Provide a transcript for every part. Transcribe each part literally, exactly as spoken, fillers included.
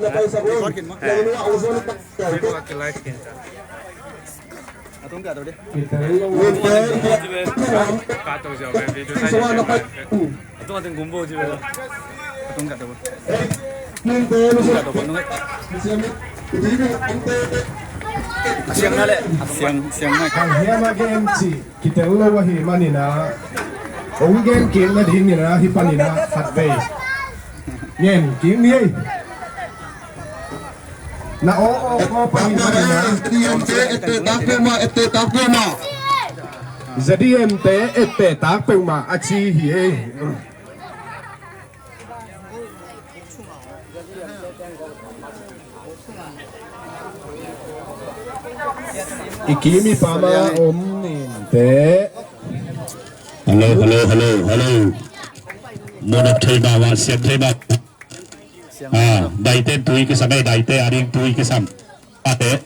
Record khin maw? Record khin. Atung ka to de. Atung atung gumbo ji bela. Atung ka to. Atung ka to. Atung ka to. Asiang na le. Asiang, asiang na. Hang hiam a gen ci kitel lo ahih manin ah, hong gen kik nadingin ah, hih panin ah khat vei ngen kik ni ei. Na aw aw aw panin ah, Z D M te etteh tak peuhmah, etteh tak peuhmah. Z D M te etteh tak peuhmah a ci hi ei. I kim i pam a om ninte. Hello, hello, hello, hello. Munop thei mahmah, siam thei mahmah. Ah, Daite tui kisam ei, Daite ading tui kisam. Ate.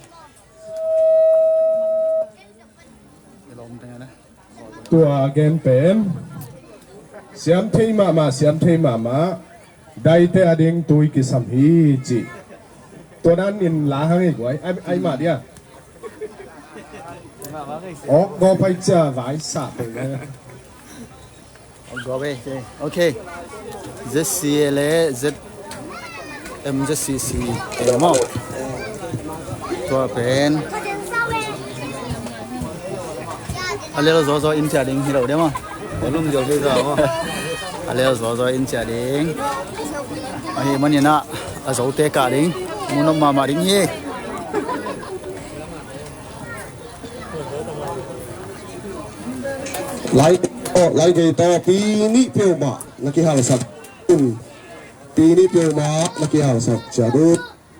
Tua gen pen siam thei mahmah, siam thei mahmah. Daite ading tui kisam hi ci. Tua dan in la hang ei guai. Ai, ai mah dia. Ok, go pai cia vai sa pe. Ok, go pai. Ok. Z C A le Z M Z C C te maw. Tua pen a lel zawzaw in cia ding hi lo de maw. Volume ziau thei zaw maw. A lel zawzaw in cia ding. Ahi manin ah a zote kah ding. Munop mahmah ding hi. Lai, oh, lai gei tawh pi nih peuhmah na kihalsak. Pi nih peuhmah na kihalsak ciat uh.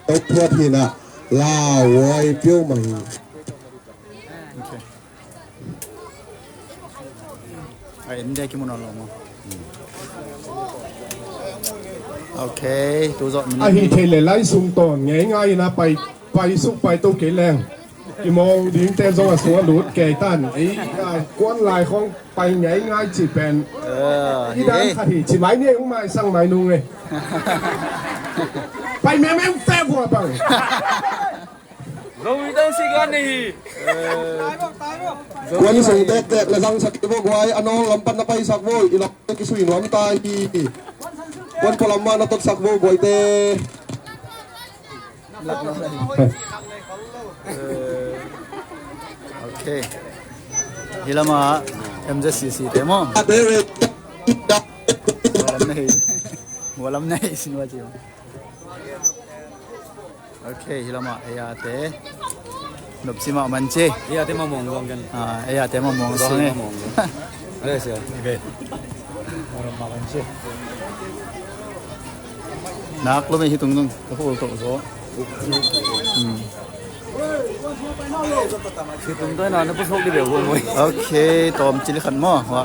Tok thuat hinah lauhuai peuhmah hi. Ok. A en dek kimu nawn lo maw? Ok, tu zawh minute. Ahi thei le lai sung tawn ngeingai in a pai, pai suk pai to kei leng. I mawng dingte zong a sung a lut kei tan. Ei, a kuan lai khong pai ngeingai ci pen. I dan khat hi ci mai ni ei, hong maisang mai nung ei. Pai mengmeng fek hua bang. Zo mi tang si kan ni hi. Kuan sung tektek le zangsak i vo guai, a nawl lam pan na paisak vo, i lak te kisui nuam ta hi. Kuan paw lam mah na totsak vo guai te. Ok. Hi lamah M Z C C te maw. Mualam nei. Mualam nei sin wa ci. Ok, hi lamah ei a te. Nopsi mah man ci. Ei a te mah muang zong ken. Ah, ei a te mah muang zong ei. Mah muang zong. Ale sia. Ok. Nak lo mei hi tung tung. Ka pu ul tok zo. Hmm. Situm to na na pusok di be wo moi. Ok, tawm cili khat maw. Wa.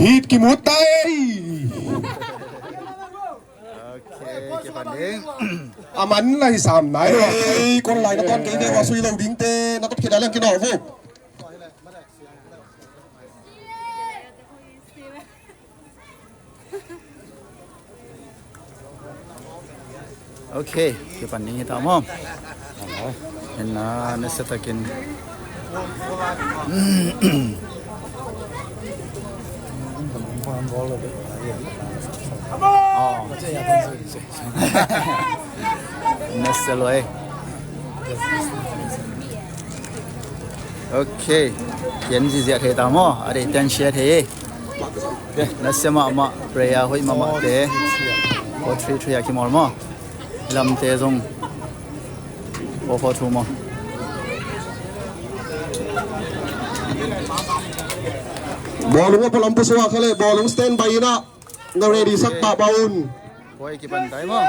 Hit kimut tai. Ok, kipan ding. A man lai sam nai. Ei, kon lai na ton kei ne wa sui lo ding te na tot kei da leng kino vo. Ok, kipan ding hi ta maw. Ena, na setakin. Oh. Nasa lo eh. Ok. Kian ziziah thei ta maw. A dei ten share thei. Nasa mahmah, prayer hoih mahmah te. Four three three a kimawl maw. Lamte zong four four two maw. Bawlung a palam pusuak kha le, bawlung standby inah. Na ready sak pah pah un. Koi kipan tai maw.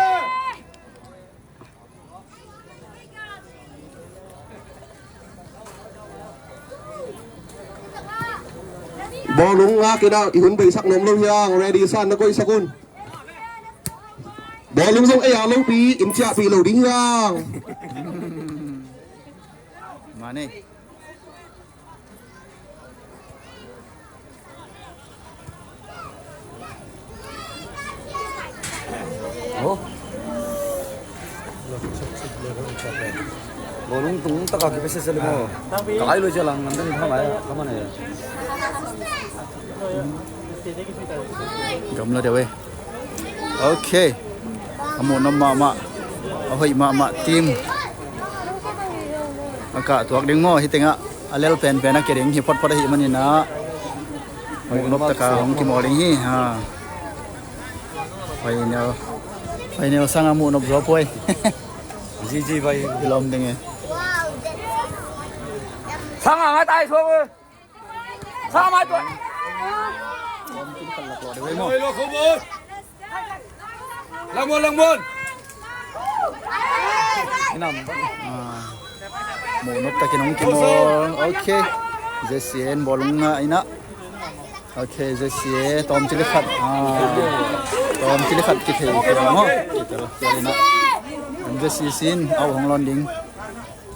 Bawlung ngak inah i hun beisak nuam lo hiang, ready san na koisak un. Bawlung zong ei a lopi in ciahpih lo ding hiang. Mane. Oh. Bawlung tung taka kipia sese le maw. Ka ai lo cia lang, ngan tani thamai, thamai na ya. Gamla deuh eh. Ok. A muhnop mahmah, a hoih mahmah team a kah tuak ding maw, hi tengah a lel penpen a kia ding hi photphot ahih maninah muhnop taka hong kimawl ding hi. Ha. Final, final sang a muhnop zaw puai. Zizi vai. Kilawm ding e. Sang a ngai tai suak e. Sa mai tua. Langmun, langmun. Inam. Ah. Muhnop takin hong kimawl. Ok. Jessie in bawlung ngah inah. Ok, Jessie tawm cili khat. Ah. Tawm cili khat kithei kira maw. Kithei kira inah. Jessie sin au hong lawn ding.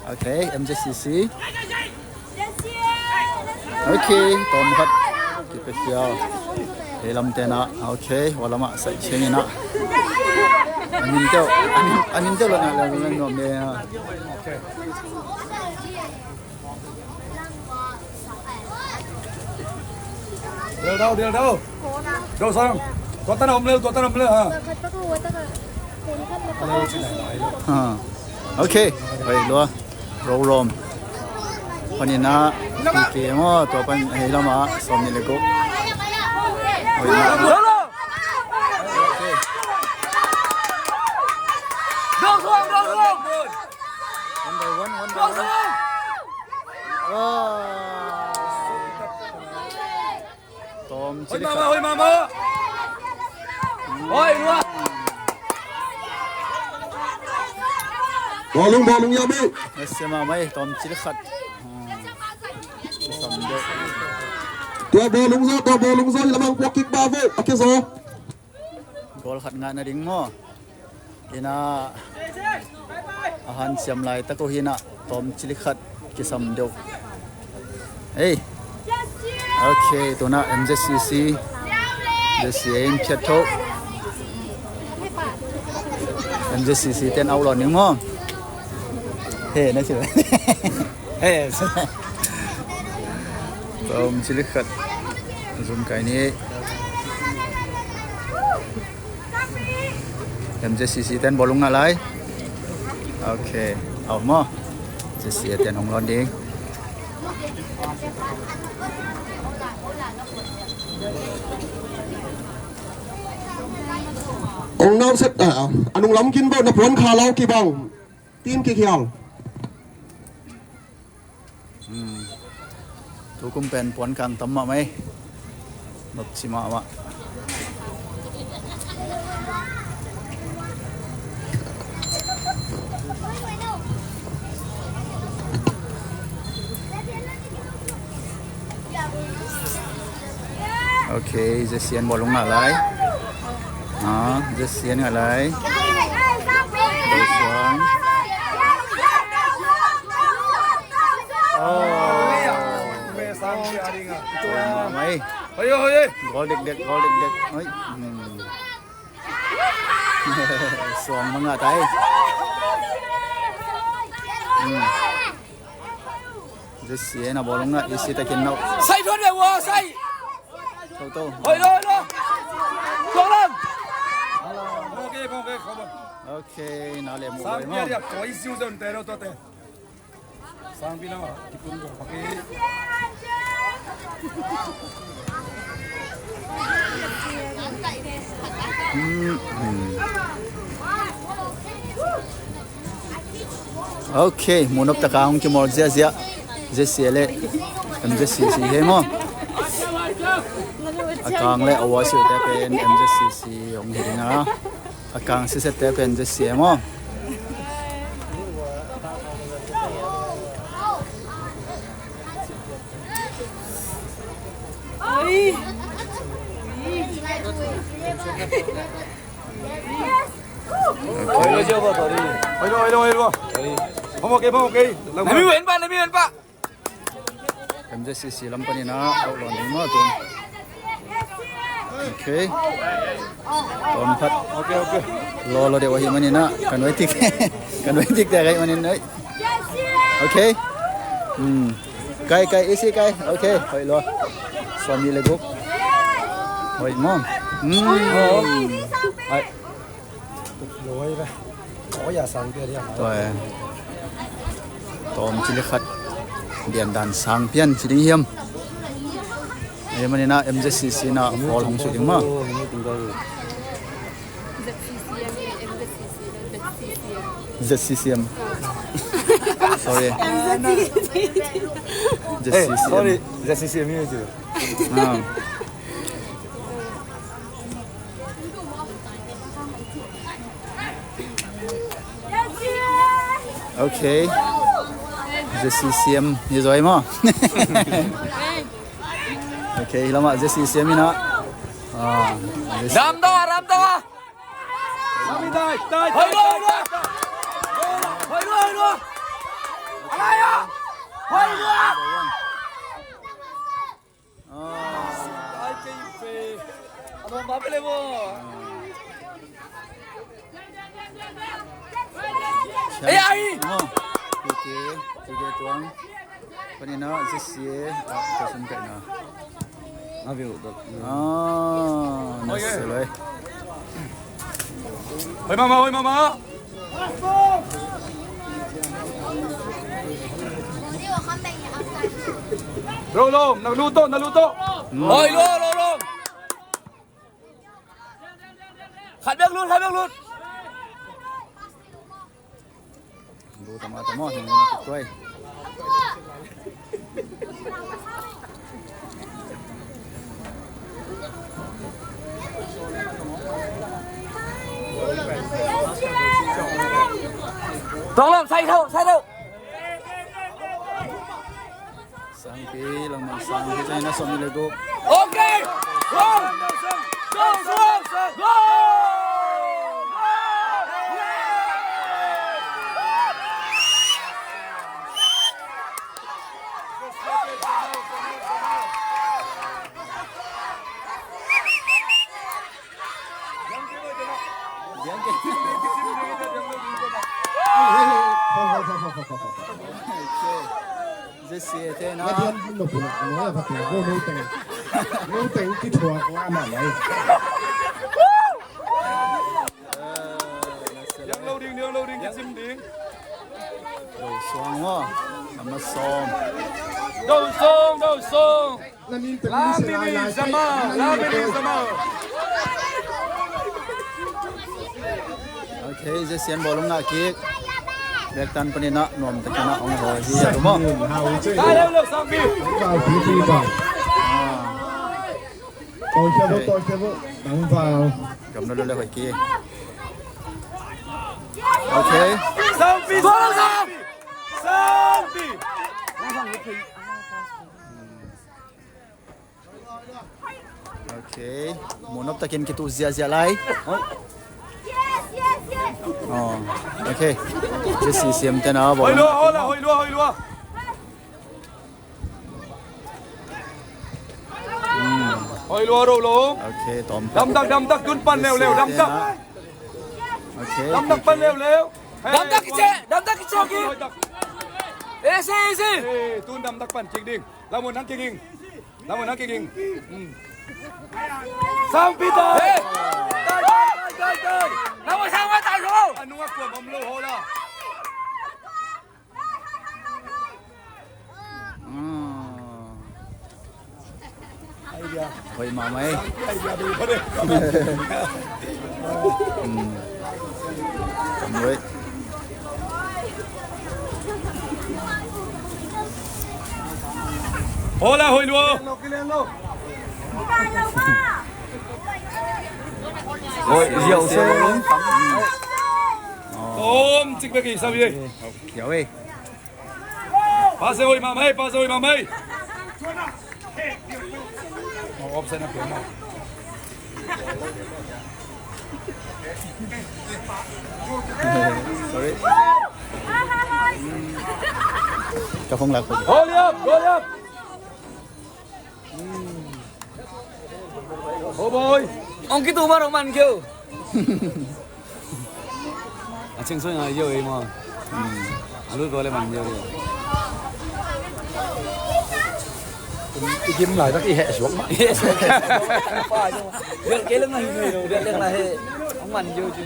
Ok, M Z C C. Ok, tawm khat. Kipia khial. Hei lam tenah. Ok, wa lamah saih ciangin ah. An min teuh, an min, an min teuh lo na lo na nuam le. Ok. Del dau, del dau. Dau sang. Tua tan a om lel, tua tan a om lel, ha. Ha. Ok. Hei lua. Rorom. Panin ah P K maw, tua pan hei lamah sawm nih le guk. Hei lamah. Dau sang, dau sang. One by one, one by one. Ah. Tawm cili khat. Hoih mahmah, hoih mahmah. Hoih lua. Bawlung, bawlung ya mei. Nasiam mahmah, tawm cili khat. Hmm. Sam deuh. Tua bawlung zaw, tua bawlung zaw, lamang puak kik ba ve, a kia zaw. Goal khat ngah nading maw. Inah a hanciam laitak uh hinah tawm cili khat kisam deuh. Hei. Ok, tunah M Z C C. Z C A in phiat tho. M Z C C ten out lawn ning maw. Hei, na ci. Hei. Tawm cili khat. Zum kai ni. M Z C C ten bawlung ngah lai. Ok. Au maw. Z C A ten hong lawn ding. Ong nau set a, a nung lam kin bo na puan kha lau kibang. Team kikhial. Hmm. Tukum pen puan kang tam mahmah ei. Nopci mahmah. Ok, Zesian bawlung ngah lai. Ah, Zesian ngah lai. Dosuang. Oh. Mai. Goal dekdek, goal dekdek. Oi. Hmm. Suang mangah tai. Hmm. Zesian a bawlung ngah, isi takin nau. Sai thon le wa, sai. Tau, tau. Hoi lo, hoi lo. Tuang lam. Ok, na le mu. Sang bia dia, koi siu zon te lo to te. Sang bia lo, kipun zon pake. Hmm, hmm. Ok, munop taka hong kimawl ziahziah. Zesian le M Z C C hi maw? A kang le a wa siute pen M Z C C hong hi ding a, a kang sisette pen Zesian maw? Hoi lo, hoi lo, hoi lo. Hoi lo, hoi lo, hoi lo. Hoi lo. Hoi lo. Hoi lo. Hoi lo. Hoi lo. Hoi lo. Hoi lo. Hoi lo. Hoi lo. Hoi lo. Hoi lo. M Z C C lam panin ah, a lawn ding maw tun. Ok. Tawm phat. Ok, ok. Law law deuh ahih manin ah, kan waiting. Kan waiting te ahih manin ah. Ok. Hmm. Kai, kai, isi kai. Ok. Hoih law. Sawmnih le guk. Hoih maw. Hmm. Ai. Tua e. Tawm ci le khat. Liandan sang pian ci ding hiam? Ei manin ah M Z C C na fall hong suk ding maw? Z C C M. Sorry. Z C C M. Eh, sorry. Z C C M. Ah. Ok. Z C C M hi zaw maw? Ok, hi lamah Z C C M hi na. Ah, Z C C M. Ram to, ram to. Hoi lo, hoi lo. Hoi lo. Hoi lo. Ah. Ei, ei. P K, P K tuang. Panin ah Z C A, ah, ka sun kaihna. Ah, na se lai. Hoi mama, hoi mama. Ro lo, na lu to, na lu to. Hoi lo, lo, lo. Khat bek lut, khat bek lut. Lu tama tama, hing na kut tuai. Tong lam, sai thau, sai thau. Sangpi, langmang sangpi, China sawmnih le guk. Ok! Go! Go! Go! Go! Zesi te na. Yang lo ding, yang lo ding, kisim ding. Do song, oh. Sama song. Do song, do song. Lamini zama, lamini zama. Ok, Zesian bawlung ngah kik. Bektan panin ah nuam takin ah hong hawl hi a tum aw. Dai leu leu, Sangpi. Tawh khia vo, tawh khia vo. Nang val. Gamla leu leu hoih kik. Ok. Sangpi, Sangpi. Sangpi. Ok, muhnop takin kituh ziahziah lai. Oh, ok. Zia C C M te na bawlung. Hoih lua, hoih lua, hoih lua, hoih lua. Hmm. Hoih lua, roh lo. Ok, tawm. Damtak, damtak, tun pan leuleu, damtak. Ok, damtak pan leuleu. Hey, damtak kici, damtak kici, ok. Easy, easy. Eh, tun damtak pan kick ding. Lamun nang kick in. Lamun nang kick in. Hmm. Sang Peter. Hey. Tai, tai, tai, tai, tai. Lamun sang ma tai lo. Anu aku bom lo hola. Hmm. Hoih mahmah ei. Hmm. Hola, hoih lua. Hoih, ziau se. Om, cik bek i sabi ei. Ziau ei. Pass hoih mahmah ei, pass hoih mahmah ei. Oh, offside na piang mah. Sorry. Ka phone lak. Hoih liap, hoih liap. Oh boy. Ong kitu ma rong man kyo. A cheng soi ngai yo ei mo. A lut bawle man yo. I gim lai tak i heh suak ma. Heh suak. Yo ke leng lai yo, ke leng lai heh. Ong man yo chu.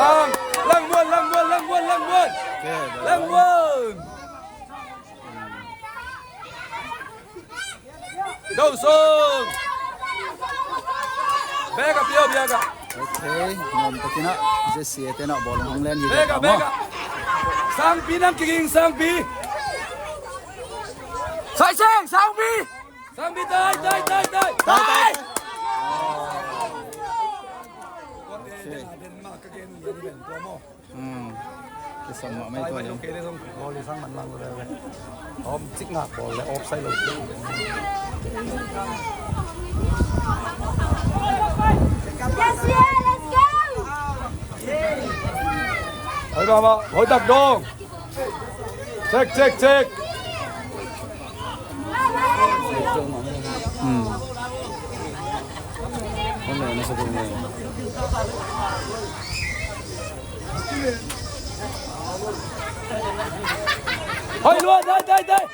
Sang, lang muan, lang muan, lang muan, lang muan. Lang muan. Go sung. Bek a pio biak a. Ok, nuam takin ah J C A te na bawlung hong len hi. Bek a, bek a. Sangpi nang kiging, Sangpi. Sai Seng, Sangpi. Sangpi tai, tai, tai, tai. Tai, tai. Ok. Hmm. Kisam mahmah ei tua leng. Goal i sang man lang lo le. Om cik ngak ball le offside lo. Yes, yeah, let's go! Hoih mahmah, hoih tak dong. Check, check, check. Hmm. Hoih lua, dai, dai, dai.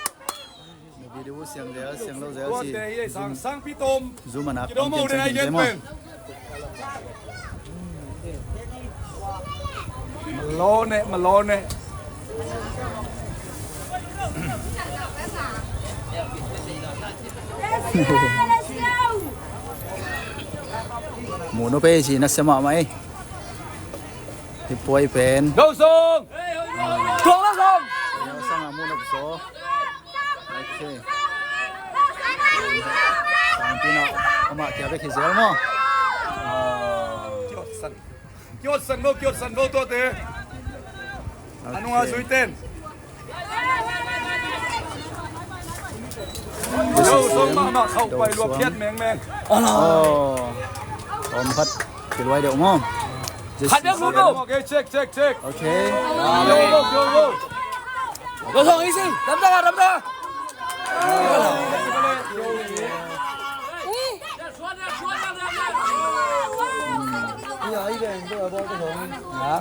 Video siang zel, siang lo zel ci. Zoom, zoom a nak tam ken chen chen mo. Malone, Malone. Muh no pe ci na sia mahmah ei. Hih puai pen. Go sung! Tuang la sung! Sang a muh no so. Ok. Tangpi na amah kia bek hi zel maw. Kiot san. Kiot san vo, kiot san vo tuate. Ok. Anung a zui ten. Zo song mahmah khauh pai luak khiat mengmeng. Oh. Om khat. Kiluai deuh maw. Khat deuh lut lo. Ok, check, check, check. Ok. Yo, yo, yo, yo. Lo song easy. Dam dang a, dam dang a.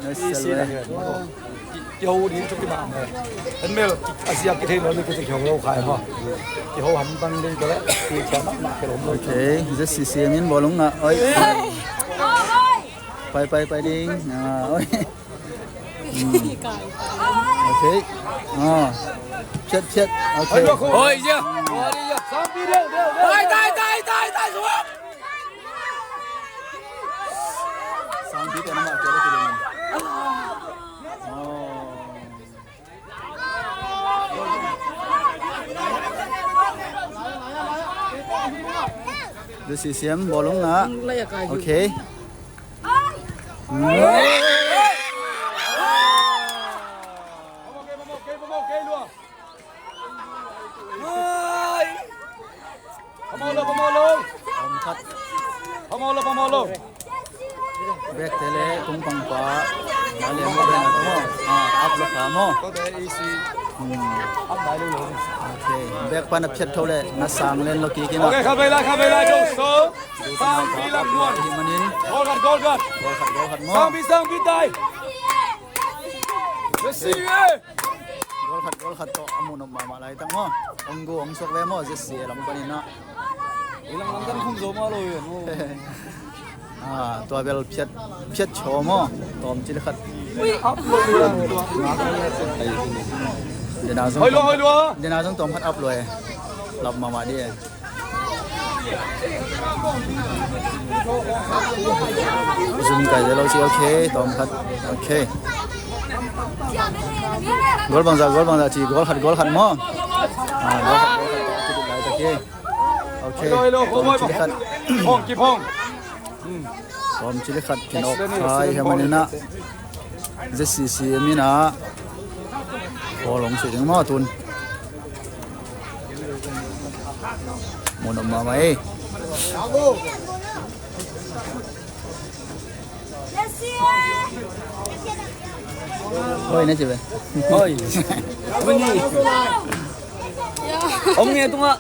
Nice save. Kiho ding cuk kimah mah. En mel a ziak kithei lo ni, kici kiho lo khai maw. Kiho hamtang ding kele. Kikhia mahmah kele om lo. Ok, Z C C M in bawlung ngah. Oi. Pai, pai, pai ding. Ah, oi. Hmm. Ok. Ah. Phiat, phiat. Ok. Oi, ya. Dai, dai, dai, dai, dai, suap. Sang bit na mah kele kele. Oh. The C C M bawlung ngah. Ok. Phamawh lo, phamawh lo. Phamawh lo, phamawh lo. Bek te le kung pangpa. Na le mo bek na mo. Ah, up lo kha mo. Hmm. Okay. Bek pa na phiat tho le na sang len lo kik in a. Okay, kha vei lai, kha vei lai, go, so. Sang pi lam nuan. Hi manin. Goal khat, goal khat. Goal khat, goal khat mo. Sang pi, sang pi tai. Let's see, eh. Goal khat, goal khat tawh a mu nop mahmah laitak maw. Hong gu hong suak ve maw, Z C A lam panin ah. Ilang lam kan khum zo mah lo ve maw. Ah, tua bel phiat, phiat chaw maw. Tawm cil khat. Dena zong, hoi lua, hoi lua. Dena zong tawm khat up lo e. Lap mahmah di e. Zum kai lo ci, okay, tawm khat. Okay. Goal bangza, goal bangza ci, goal khat, goal khat maw. Ah, goal khat, goal khat. Lai ta ki. Okay. Tawm cil khat. Phong, ki phong. Tawm cil khat kinawk khai hi manin ah. Z C C M in ah. Four hong suih ding maw tun. Mu nop mahmah ei. Oi, na ci ve. Oi. Om nge tungah.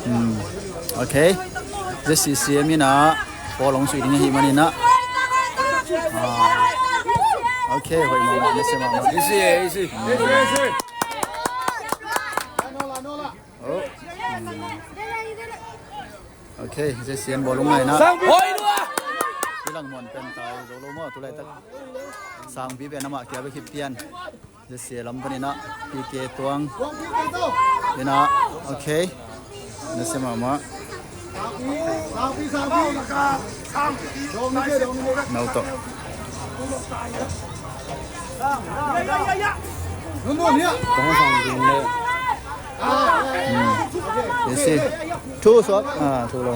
Hmm. Okay. Z C C M in ah four hong suih ding ahih manin ah. Ah. Okay, hoih mahmah, nasia mahmah. Easy, eh, easy. Oh. Okay, Z C M bawlung ngaihna. Sang pi. Hoi lua. Kilang muan pen tai zo lo maw, tulaitak. Sang pi pen amah kia bek khit pian. Z C A lam panin ah P K Tuang. Ina, okay. Nasia mahmah. Nau tawh. Kong sang ding le. Hmm. Isi. Thu suak. Ah, thu lo.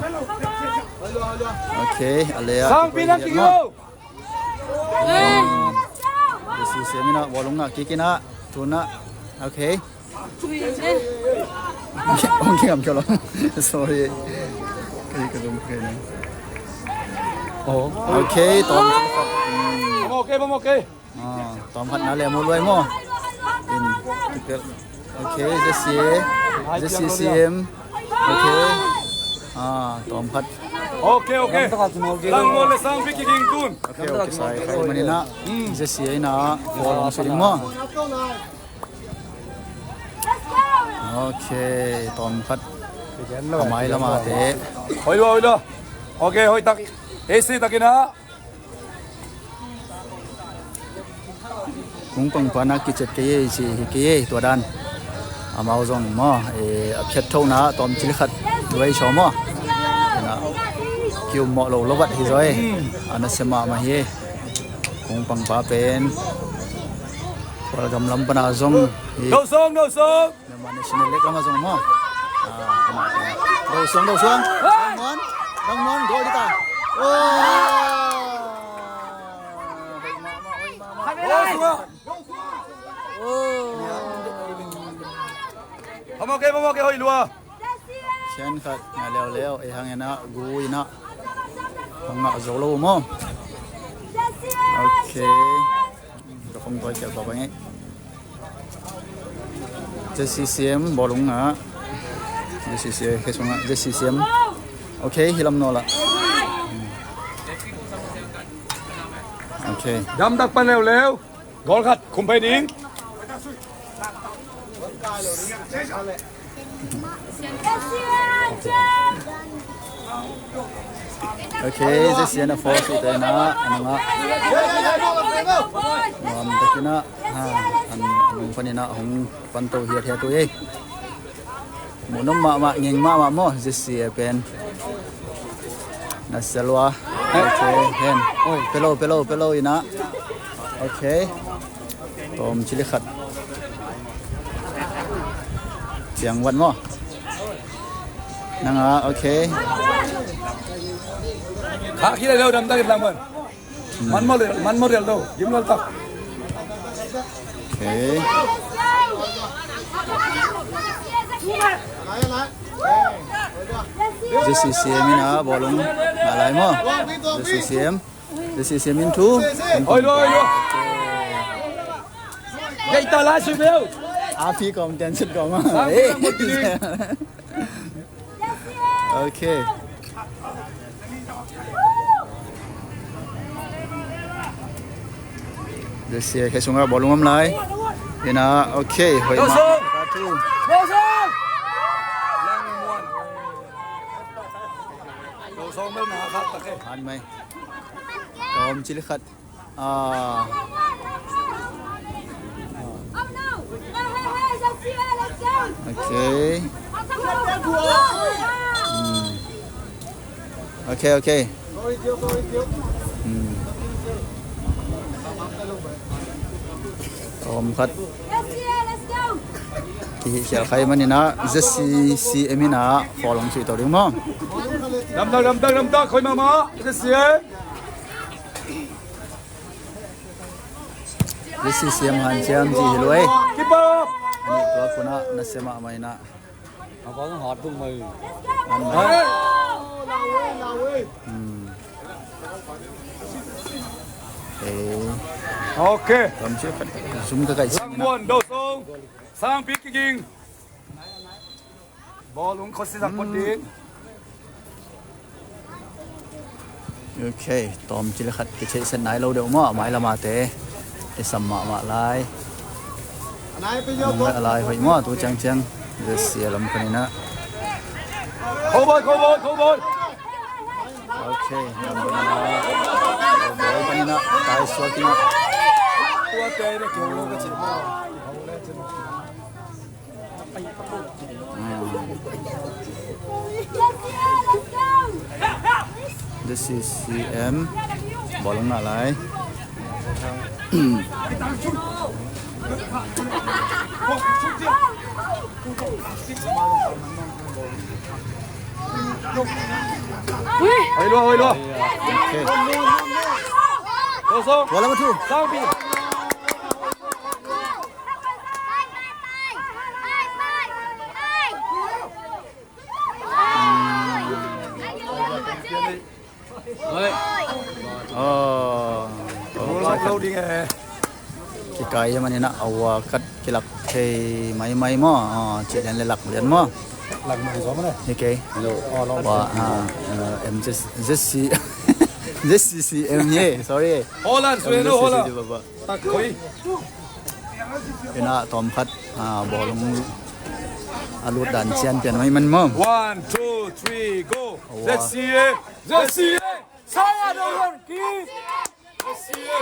Okay, a le a. Sang pi na ki lo. Isi, semina, bawlung na, kikina, tuna. Okay. Ong kingam kyo lo. Sorry. Kei ka dum kei na. Oh. Okay, tawm. Okay, bom, okay. Ah, tawm khat na le mu luai maw. In, kipel. Okay, Z C A, Z C C M. Okay. Ah, tawm khat. Okay, okay. Lang mo le sang pi ki ging tun. Okay, okay, sai khai manin ah. Hmm. Z C A in ah four hong suih ding maw. Okay, tawm khat. A mai lam a te. Hoi lua, hoi lua. Okay, hoih tak. Easy takin ah. Kung pangpa na kicet kei ei ci hi kei ei, tua dan. Amau zong maw, eh, a phiat thona tawm cil khat luai saw maw. Ina, ki-um mawh lo lo vat hi zaw ei. A nasia mahmah hi ei. Kung pangpa pen Khualgam lam pana zong hi. Go song, go song. Myanmar National League lamah zong maw. Ah, amah zong. Go suang, go suang. Dang muan, dang muan, goal dita. Oh. Go suang. Oh. Phamawh kei, phamawh kei, hoih lua. Sian khat ngah leuleu, ei hang ina, gu ina. Hang ngah zo lo maw. Okay. Ka phone tawi kial tua bang ei. Z C C M bawlung ah. Z C C M, khe sung ah, Z C C M. Okay, hi lam nawl ah. Okay. Dam tak pan leuleu. Goal khat, khum phei ding. Okay, Z C A in a force ute na, a nung ah. Nuam takin ah, ha, an, a nung panin ah, hong pan to hiat hiat uh ei. Mu nop mahmah, ngeng mahmah maw, Z C A pen. Nasia lua. Okay, hen. Oi. Pelo, pelo, pelo ina. Okay. Tawm cili khat. Ciang vat maw. Nang a, okay. Kha khi lai lo dam ta kit lang man. Man mo rel, man mo rel do. Gim lal tak. Okay. ZCCM in a bawlung ngah lai maw? ZCCM. ZCCM in thu. Oi, lo, oi, lo. Gei ta lai sui beu. A phi kawm tian sut kawm a. Sa phi kawm tian. Okay. ZCA khe sungah bawlung om lai. Ina, okay, hoih mah. Ka thu. Han mai. Tawm cili khat. Ah. Okay. Hmm. Okay, okay. Hmm. Tawm khat. Kihih khial khai manin a ZCCM in a fall hong suih to ding maw? Damtak, damtak, damtak, khoi mahmah ZCA. ZCCM hanciam ci hi lo ei. Keep up. A nih tua khun ah nasia mahmah in a. A kong hat tung mai. An mai. Hey. Hmm. Eh. Okay. Tawm cili khat. Zum ka kai. Langmuan, Do Sung. Sangpi kicking. Bawlung khuasia zak phot ding. Okay, tawm cili khat kitheihsiat nai lo deuh maw, a mai lam a te i sam mahmah lai. Nang a lai hoih maw, tu ciangciang ZCA lam panin a. Cowboy, cowboy, cowboy. Okay, lam panin a. Cowboy panin a, tai suak in a. Tua te ne keu lo ka cih maw. ZCCM bawlung ngah lai. Hoi lua, hoi lua. Okay. Kosong. Bola matu. Sangpi. Oh. Kikai a manin a, a ua khat kilak thei maimai maw? Cih lian le lak lian maw? Lak mang zom ne. Hi kei. Hello. Wa, ah, eh, M Z, Z C, Z C C M hi, sorry. Holland, suai lo, Holland. Tak koi. Ina tawm khat, ah, bawlung a lut dan cian pian mai man maw. One, two, three, go. Awa. Z C A, Z C A. Saya dong, ki. Z C A,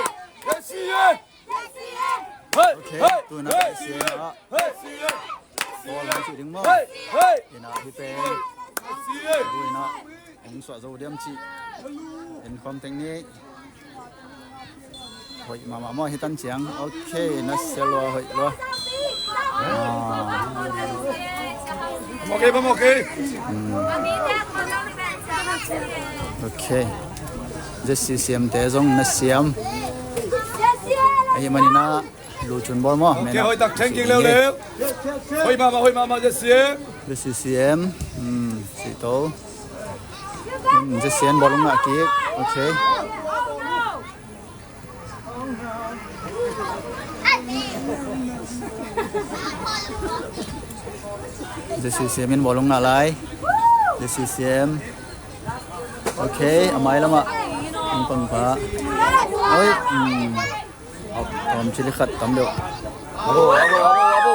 Z C A. Hey, okay, hey, tuna hey, Z C A. Hey, Z C A. Bawlung ci ding maw. Hey, hey. Ina hi pen. Z C A. Ina. Hong suah zo diam cih en khawm teng ni. Hoih mahmah maw hi tan ciang. Okay, na sia lua, hoih lua. Ah. Okay, bang okay. Hmm. Okay. Z C C M te zong na siam. Ahi manin a. Lu cun bawl maw? Okay, hoih tak, thank you, leuleu. Hoih mahmah, hoih mahmah, Z C M. Z C M. Hmm, sih to. Hmm, Z C M bawl ngah kik. Okay. Z C C M in bawl ngah lai. Z C C M. Okay, a mai lamah. Ang pangpa. Oi. Hmm. Tawm cili khat tam deuh. Abo, abo, abo, abo.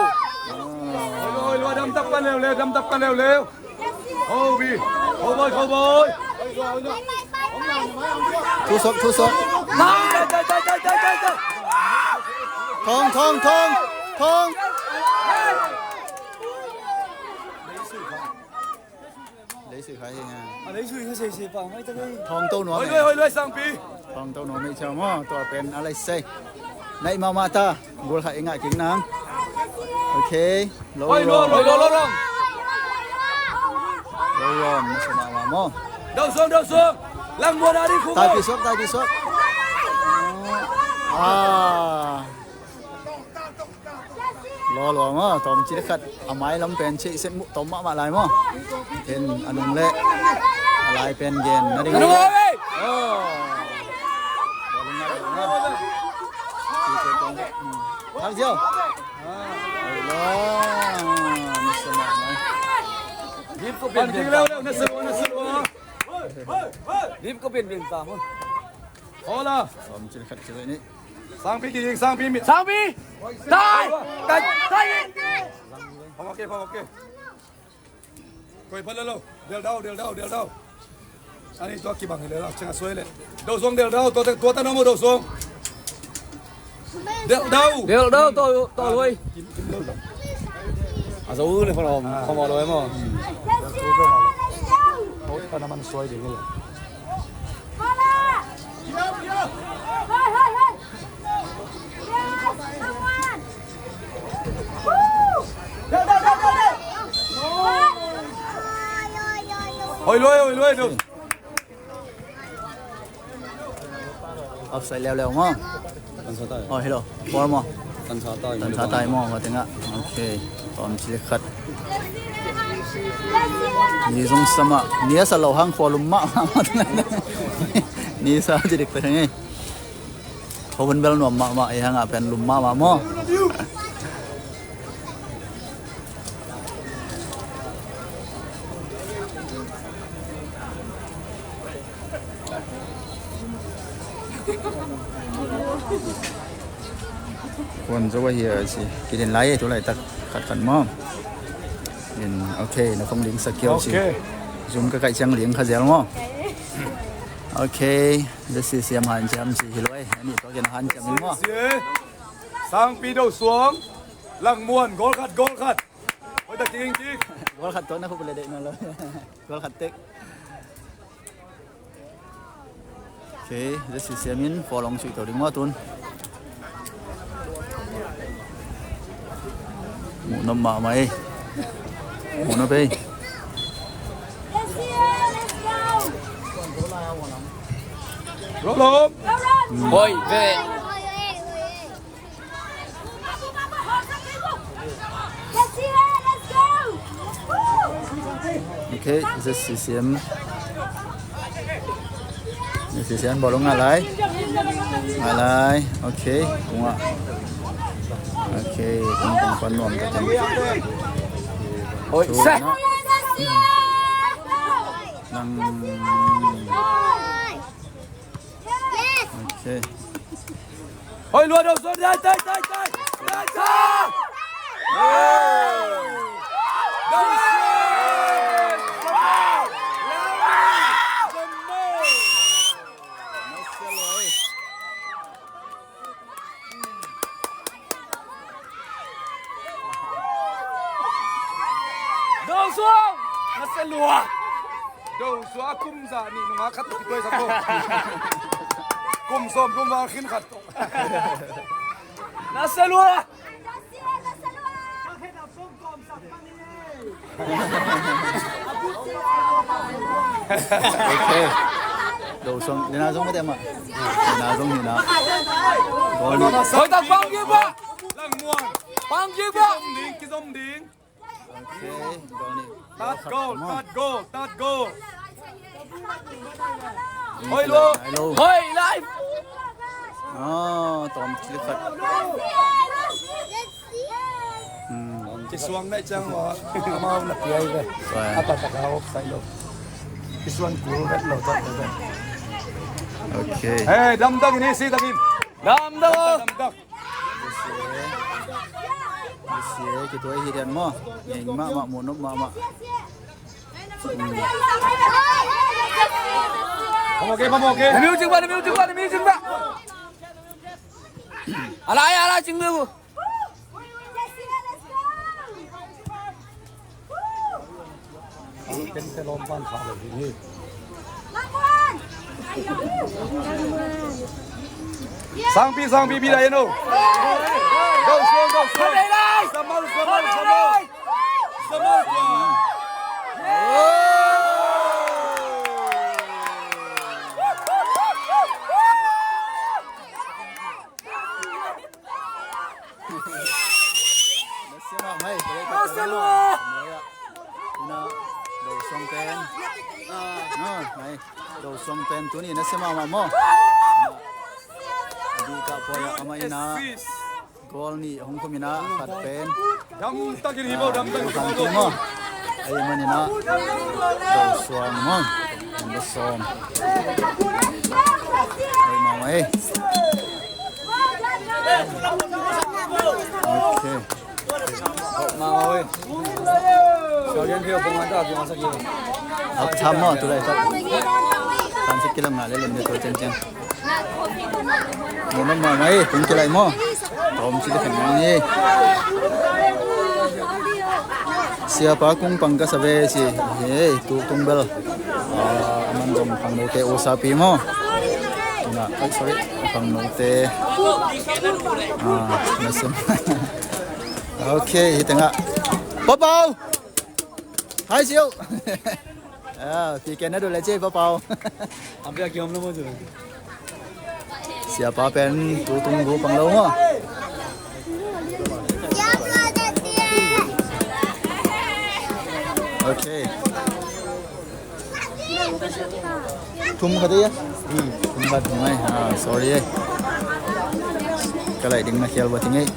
Oi, oi, oi, dam tak pan leuleu, dam tak pan leuleu. Cowboy, cowboy, cowboy. Thu sok, thu sok. Thong, thong, thong, thong. Lei sui khai hi nga. A lei sui khai sei sei pa mai ta lei. Thawng to nuam. Hoi loi, hoi loi, sangpi. Thawng to nuam ei thiam maw, tua pen a lei sei. Naih mahmah ta, gol khat i ngah kik nang. Okay. Lo, hoi lo, lo, lo, lo, lo. Lo, lo, na sum mahmah maw. Dau sung, dau sung. Lang muan a ding khu. Tai pi suak, tai pi suak. Ah. Law lua maw, tawmcik khat a mai lam pen chih set muh tawm mahmah lai maw. Ken a nung le a lai pen gen na ding. Ka nung a vei. Oh. Bawlung na ding na. Chih set tawm. Thang Ziau. Oi lo. Nasa mahmah. Bip ko pian pian ta. Bip ko pian pian ta maw. Hola. Tawmcik khat chih ni. Sangpi kiging, Sangpi mi. Sangpi! Tai! Tai! Tai! Phamawh kei, phamawh kei. Koi pha lel lo. Del dau, del dau, del dau. Ani tua kibang hi lel lo, ciang a suai leh. Do Suang del dau, tua ta, tua ta na maw Do Suang. Del dau. Del dau, tua, tua lui. A zo u le phamawh, phamawh lo e maw. Tua ta na man suai ding hi leh. Hoi luai, hoi luai, du. Offside leuleu maw? Tansa tai. Oh, hello. Ball maw? Tansa tai. Tansa tai maw? Ka tengah. Okay. Tawmcik khat. Ni zong sa mah. Ni a sa lo hang khua lum mahmah. Ni sa ci dik ta hang e. Khua hun bel nuam mahmah, i hangah pen lum mahmah maw? Kuan zo ahi a ci. Kidin lai e, tu laitak khat khat maw? In, okay, na khong ding sak kio ci. Okay. Zoom ka kaih ciang ding kha zel maw? Okay, the C C M hanciam ci hi lo e. Ani tua kin hanciam in maw? Sangpi Do Suang, Langmuan, goal khat, goal khat. Oi, ta king, king. Goal khat tua na khup le dek na lo. Goal khat tek. Okay, the C C M in four long sui to ding maw tun. Muh nop mahmah e. Muh nop e. Roll on. Hoi, ve. Okay, Z C C M. Z C C M bawlung ngah lai. Ngah lai. Okay, kung ah. Okay, kung kung pan nuam ka teng. Oi, sa. Nang. Okay. Hoi, lua Do Suang, dai, dai, dai, dai. Dai, dai. Do Suang! Nasa lua! Do Suang a kum za nih nungak khat kituai sa ko. Kum sawm kum val khin khat ko. Nasa lua! Okay. Do Suang, dena zong mate ma. Dena zong hina. Goal ni. Hoi tak pang kiba. Pang kiba. Kizom ding, kizom ding. Okay, goal ni. Tat goal, tat goal, tat goal. Hoi lo. Hoi live. Ah, tom clip khat. Hmm. Kisuang nai ciang wa. Amau na piai ve. Apa tak kau sai lo. Kisuang ku vet lo tak vet. Okay. Hey, dam dam ini si takin. Dam dam. Dam dam. Sia, kituai hi diam maw? Ngei mahmah, muh nop mahmah. Phamawh kei, phamawh kei. Na music ba, na music ba, na music ba. Alai, alai, cing lu. Sangpi, sangpi, pi dai no. Go, go, go, go. Samal, samal, samal. Samal, samal. Mai, ina, Do Suang pen. Ah, mai, Do Suang pen tuni na sia mahmah maw. Di ka poya ama ina. Goal nih hong khum ina khat pen. Damtakin hi bo, damtakin hi bo. Ai manin ah Do Suang maw. Number sawm. Ai mama eh. Okay. Mama eh. Hap tham maw, tu lai tak. Tan sik kilam ngah le lem de to ceng ceng. Mo mama eh, kung kilai maw. Tawm ci le khen ngang hi. Siapa kung pang ka sa ve ci. Hei, tu tung bel. Ah, aman zong pang note usapi maw. Na, ai, sorry, pang note. Ah, nasem. Okay, hi tengah. Pau Pau. Hai siu. Ah, pi ken na du le ci Pau Pau. Ampi aki om lo mo ju. Siapa pen tu tung gu pang lo maw. Okay. Thum khat eh. Hmm, thum khat thum ai. Ah, sorry eh. Ka lai ding na khial ba ting eh.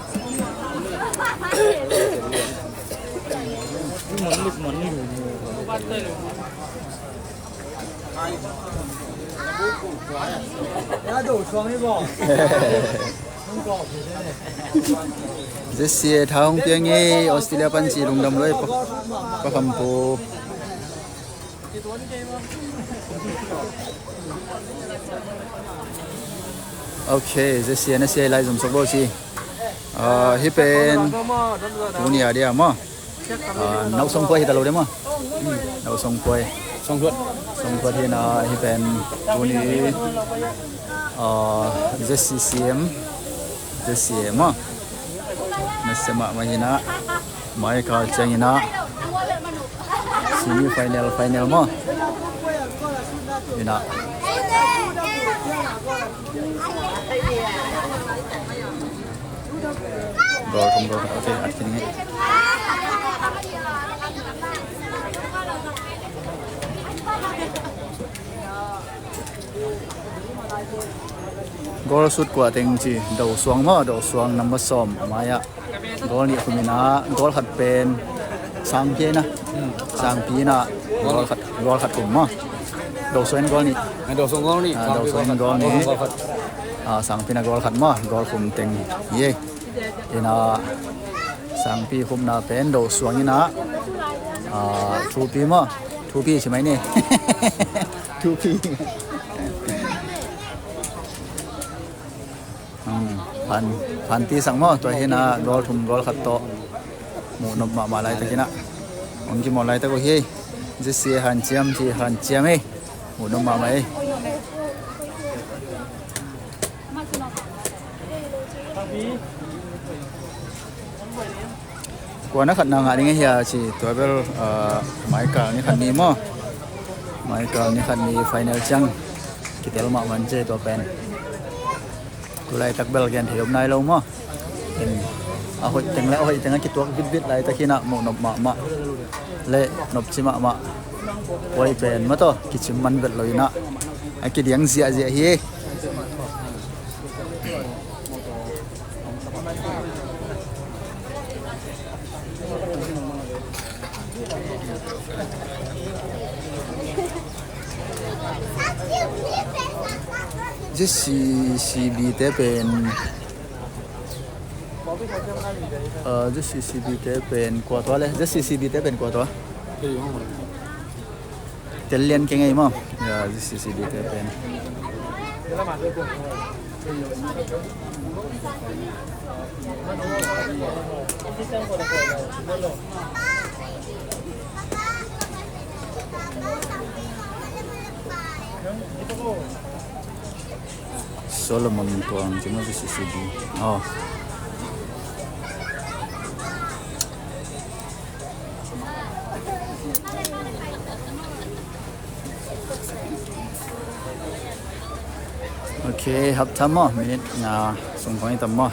Jesse tha hong piang e, Australia pan ci lungdam lua e, pa, pa Kham Pu. Ok, Jesse na sia lai zom sok bo ci. Ah, hi pen tuni a dia maw. Ah, nau song puai hi ta lo de maw. Nau song puai. Song puai. Song puai hi na hi pen tuni. Ah, Z C C M. Z C M maw. Na sema ma hi na. Mai kal ciang hi na. Semi final, final maw. Hi na. Goal, goal, goal. Ok, at kini. Goal sut kua teng ci, Do Suang maw, Do Suang number sawm, a mai ah. Goal nih khum hi na, goal khat pen Sangpi na. Hmm. Sangpi na, goal khat, goal khat khum maw. Do Suang goal nih. Ah, Do Suang goal nih. Ah, Do Suang goal nih. Goal khat. Ah, Sangpi na goal khat maw, goal khum teng. Ye. Hi na Sangpi khumna pen Do Suang hi na. Ah, Thupi maw. Thupi ci mai ni. Thupi. Hmm, phan, phan ti sang maw, tua hi na goal thum goal khat tawh. Muh nop mahmah laitak hi na. Hong kimawl laitak uh hi. Jesse hanciam, ci hanciam hi. Muh nop mahmah hi. Kua na khatna ngah ding a hia ci, tua bel, ah, mai kal ni khat ni maw. Mai kal ni khat ni final ciang kitel mah man ci tua pen. Tu laitak bel gen thei om nai lo maw. Ken a hoih teng le a hoih teng a kituak vitvit laitak hi na, muh nop mahmah le nopci mahmah. Puai pen maw tawh kicim man vet lo hi na, a kidiang ziahziah hi. Z C C B te pen, ah, Z C C B te pen kua tua le, Z C C B te pen kua tua. Tel lian keng ei maw. Ya, Z C C B te pen. Solomon Tuang ci maw, Z C C B. Oh. Ok, hap tham maw, minute nga sung khong i tam maw.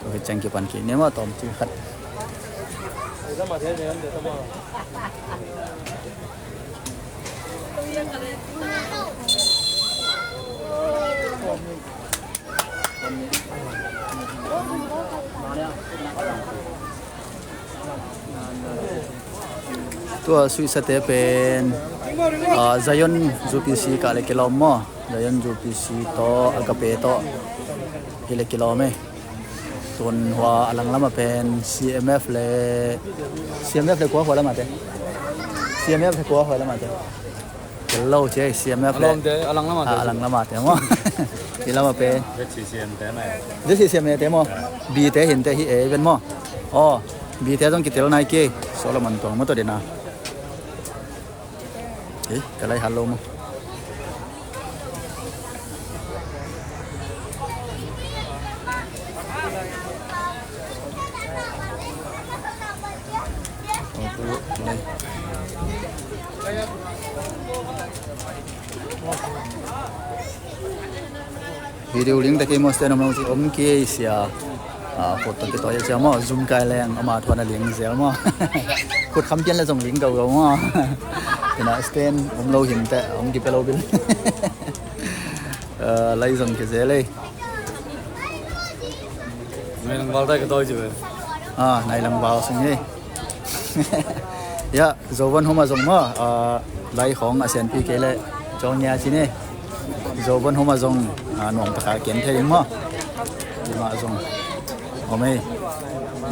Tua hi ciang kipan kik ni maw, tawm ci khat. Tua suihsate pen, ah, Zion U P C kah le kilawm maw? Zion U P C tawh, Agape tawh hi le kilawm e. Tun hua a langlamah pen C M F le, C M F le kua hua lamah te? C M F le kua hua lamah te? Tel lo ci ei, C M F le. A langlamah te, a langlamah te maw? Hi lamah pen Z C C M te maw? Z C C M te maw? B te hi inteh hi e ven maw? Aw, B te zong kitel nai kei. Solomon tuang maw tawh dena. Ei, ka lai hat lo maw? Video link ta kei maw, stand om lo ci om kei sia. Ah, khut tawh kitawi sia maw, Zoom kai leng ama thuan a ling zel maw. Khut kham pian le zong ling gauh gauh maw. Ina stand om lo hi inteh, om kipia lo bil. Ah, lai zong kizel ei. Nai lang val tai ka tawi ci ve. Ah, nai lang val sung hi. Ya, Zo Von Huma zong maw, ah, lai khong a sianpi kei leh Jong Nia ci ni. Zo Von Huma zong, ah, nuam taka ken thei ding maw. Ima zong om ei.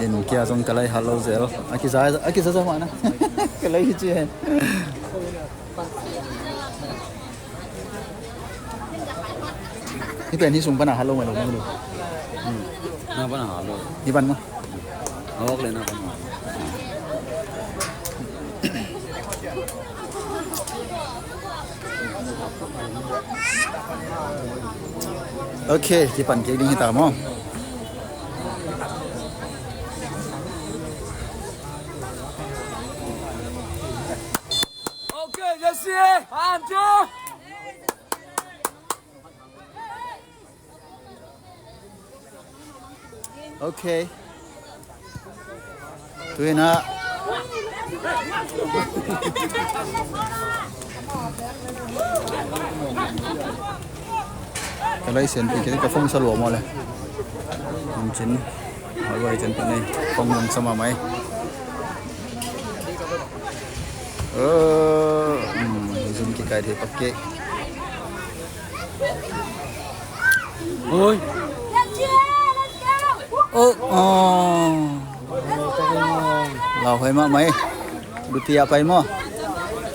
In kia zong ka lai hat lo zel. A kiza, a kiza zong mah na. Ka lai hi ci hen. Hih pen hih sung pan a hat lo ngai lo ngai lo. Hmm. Na pan a hat lo. Hih pan maw? Awk le na pan a hat lo. Ok, kipan kik ding hi ta maw? Ok, Jesse, han tu. Ok. Tuina. Ka lai sianpi kei ka phone sa lua maw le. An cin. Hal vai cin pan ei. Phone lang sa mahmah ei. Zoom kikai thei pak kei. Oi. Oh, oh. Lau hoi mahmah ei. Lutia pai maw?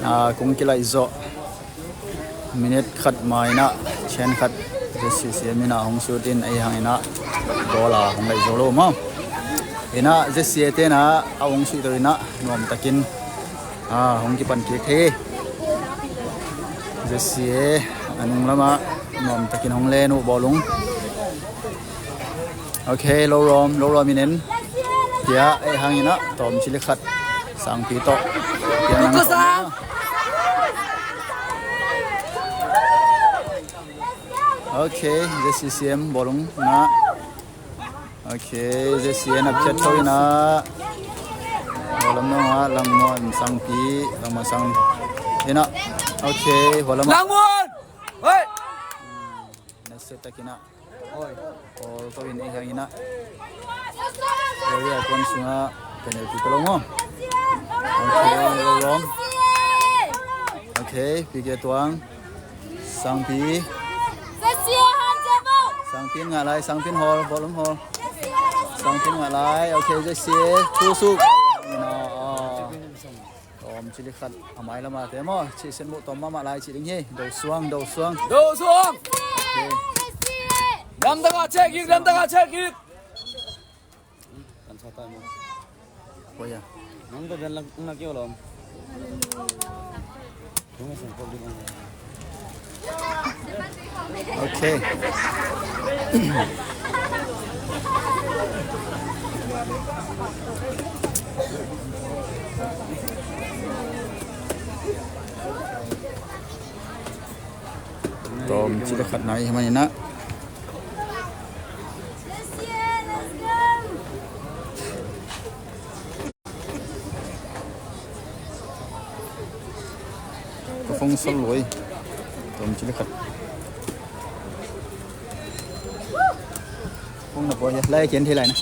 Ah, kung kilaih zawh. Minute khat ma inah, chen khat Z C C M inah hong sut in, ei hang inah goal a hong laih zo lo maw? Inah Z C A te inah a hong suih to inah nuamtakin, ah, hong kipan kik thei. Z C A a nung lamah nuamtakin hong len uh bawlung. Ok, lo rom, lo rom in en. Tia, eh, hang inah, tawm cili khat. Sangpi tawh. Tia nang tawm. Ok, Z C C M bawlung na. Ok, Z C A na phiat tho inah. Bawlam nong ah, Langmuan, Sangpi, Langmuan Sang. Inah. Ok, bawlam. Langmuan! Hei! Nasia takin ah. Oi. Ball ko in ei hang inah. Area kuan sungah penalty ko lo maw? Ok, lo lawm. Ok, P K Tuang. Sangpi. Sangpi in ngah lai, Sangpi in hawl, ball hong hawl. Sangpi in ngah lai, ok, Z C A. Tusuk. Inah, ah. Tawm cili khat a mai lamah te maw? Cih sen muh tawm mahmah lai cih ding hi. Do suang, do suang. Do suang. Ok. Lamdang ah check kik, lamdang ah check kik. Kan sa tai maw? Koi a. Nang ko ben lang na kio lom. Ok. Tawm cili khat nai hi man inah. Phung sol lui. Tawm cili khat. Phung na poi lai kian thei lai na.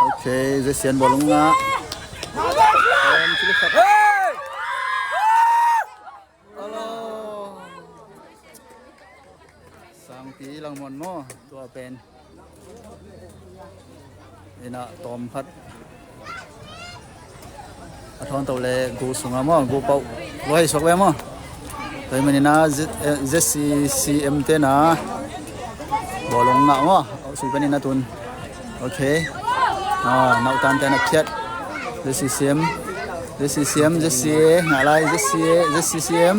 Ok, Zesian bawlung ngah. Hello. Sangpi Langmuan maw, tua pen. Ina tawm khat. A thawngto le gu sunga maw, gu pauh. Luai suak le maw. Tua hi manina Z-, eh, Z C C M tena bawlung ngah maw. Sui panin a tun. Ok. Ah, nauhtan ten a khiat. Z C C M. Z C C M, Z C A, ngah lai, Z C A, Z C C M.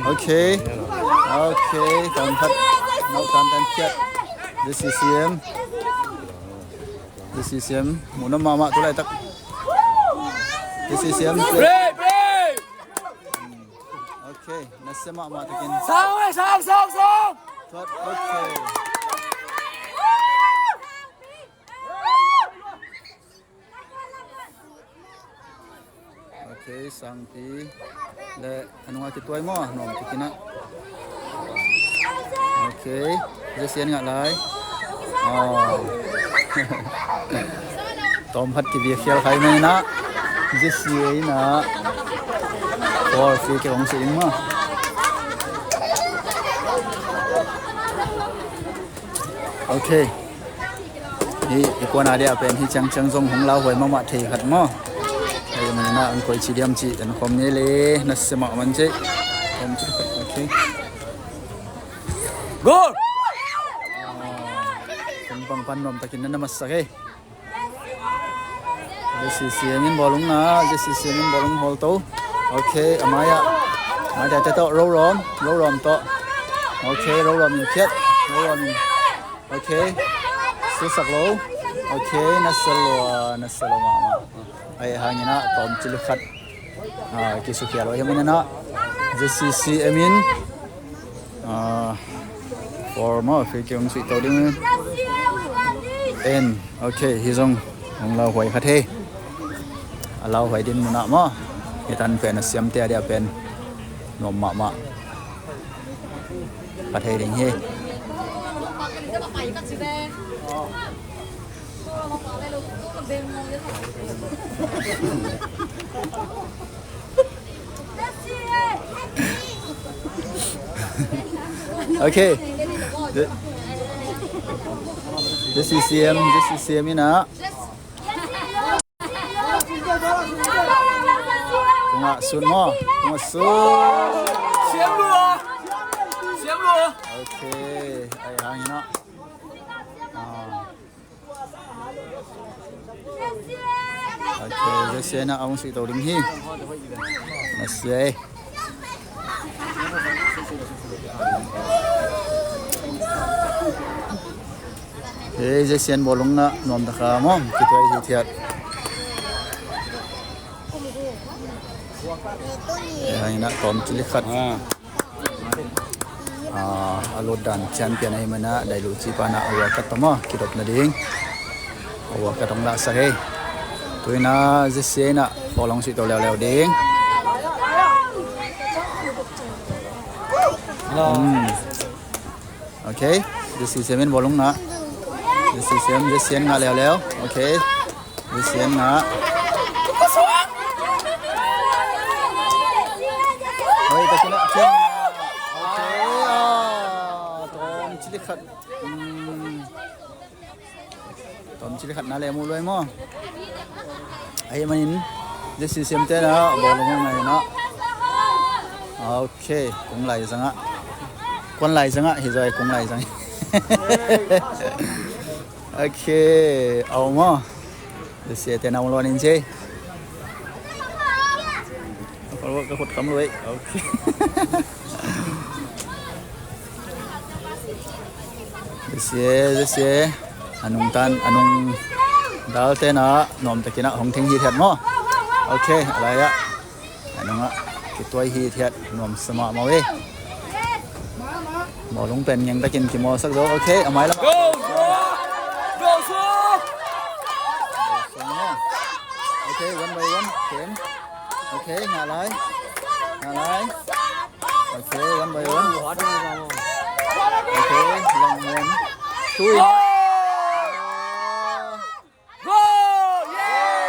Ok. Ok, tawm khat. Nauhtan ten khiat. Z C C M. Z C C M. Munam mahmah tu laitak. Z C C M. Break, break. Ok, nasia mahmah takin. Sang, sang, sang, sang. Tuat, ok. Ok, sangpi le a nungah kituai maw, nuam takin ah. Ok, Zesian ngah lai. Oh. Tawm khat kibia khial khai mai na. Zesian ah. Four free kick hong si ding maw. Ok. Hi, i kuan a dia pen hi ciangciang zong hong lauhuai mahmah thei khat maw. Hei, manina ang koi ci diam ci, en khom ni le, nasia mahmah ci. Khom ci khat, ok. Goal! Kong pang pan nuam takin na na masak, eh. Z C C M in bawlung na, Z C C M in bawlung hawl to. Ok, a mai ah. Mai dia te to, Rorom, Rorom to. Ok, Rorom in khiat, Rorom in. Ok. Susak lo. Ok, nasia lua, nasia lua mahmah. Ahih hangin ah tawm cili khat. Ah, kisukhial lo hi manina. Z C C M in. Ah, four maw, free kick hong suih to ding. En, ok, hi zong hong lauhuai khat hi. A lauhuai din munah maw. Hi tan pen a siamte a dia pen nuam mahmah. Ka thei ding hi. Ok. Z C C M, Z C C M in ah. Kung ah sun maw? Kung ah sun. Siam lua. Siam lua. Ok. Ai hang ina. Ah. Ok, Z C A na a hong suih to ding hi. Na sia ei. Hei, Z C A in bawlung na nuam taka maw, kituai hi thiat. Hei, hang ina tawm cili khat. Ah, a lut dan champion ahih manin ah, dailuci pan ah a wildcard tawh maw, kidop nading a wildcard hong lahsak hi. Tu-in ah Z C A in ah four hong suih to leuleu ding. Hello. Hmm. Ok, Z C A in bawlung ngah. Z C A, Z C A ngah leuleu. Ok. Hei, sian na. Hoi, ka kena ken. Ok, ah, tawm cili khat. Hmm. Tawm cili khat na le mu luai maw. Ahih manin Z C A te na bawlung ngai na. Ok, kung lai zangah. Kuan lai zangah, hi zoi kung lai zang. Ok, au maw. Sia te na ung lo nin sia. Ka khut kam lo ei. Ok. Sia, sia. A nungtan, a nung. Dalte na nuamtakin ah hong theng hithiat maw? Ok, a lai ah a nungah kituai hithiat nuamsa mahmah uh hi. Bawlung pen ngengtakin kimawlsak zo. Ok, a mai lamah. Go, Suak! Go, Suak! Ok, one by one, kem. Ok, ngah lai. Ngah lai. Ok, one by one. Ok, langmuan. Tui. Go! Yeah!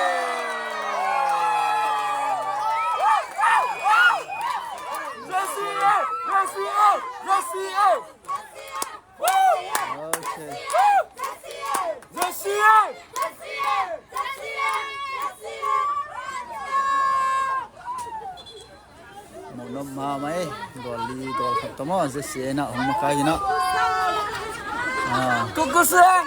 Ok. Muhnop mahmah ei. Goal li goal khat tawh maw, Z C A in ah hong makai in ah. Ah. Kuku Suang!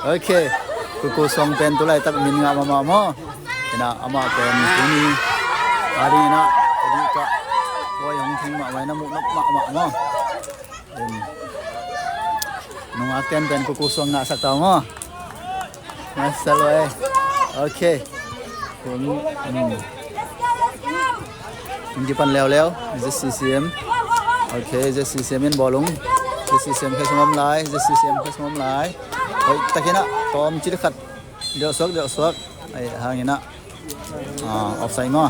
Ok. Kuku Suang pen tu laitak min ngah mahmah maw? In ah amah pen tuni a ding in ah a dih kah, oi, hong theng mahmah in ah, muhnop mahmah maw? Em. Nungak ten pen Kuku Suang ngahsak ta uh maw? Masa lo eh. Ok. Kum, hmm. Kum kipan leuleu. Z C C M. Ok, Z C C M in bawlung. Z C C M khe sungam lai. Z C C M khe sungam lai. Oi, takin ah tawm cil khat. Deuh suak, deuh suak. Ai, hangin ah. Ah, offside maw?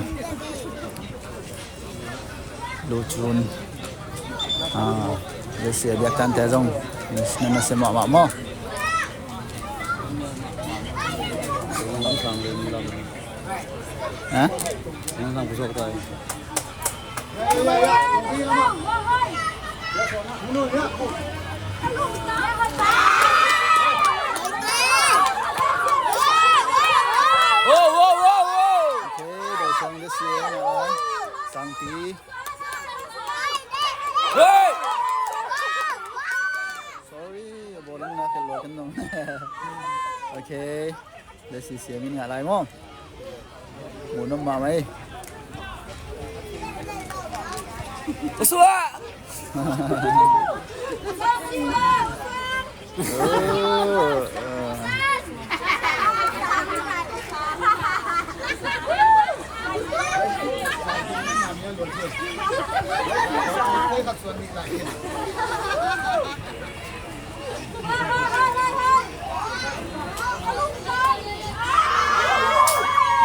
Lu cun. Ah, Z C A biaktante zong na nasia mahmah maw? Ha? Wow, wow, wow, wow. Ok, Daisang Z C A ngah lai. Sangpi. Hey! Sorry, a bawlung na khel lua kan nong. Ok. Z C C M in ngah lai maw? Muhnop mahmah ei. Usua! Oh, uh.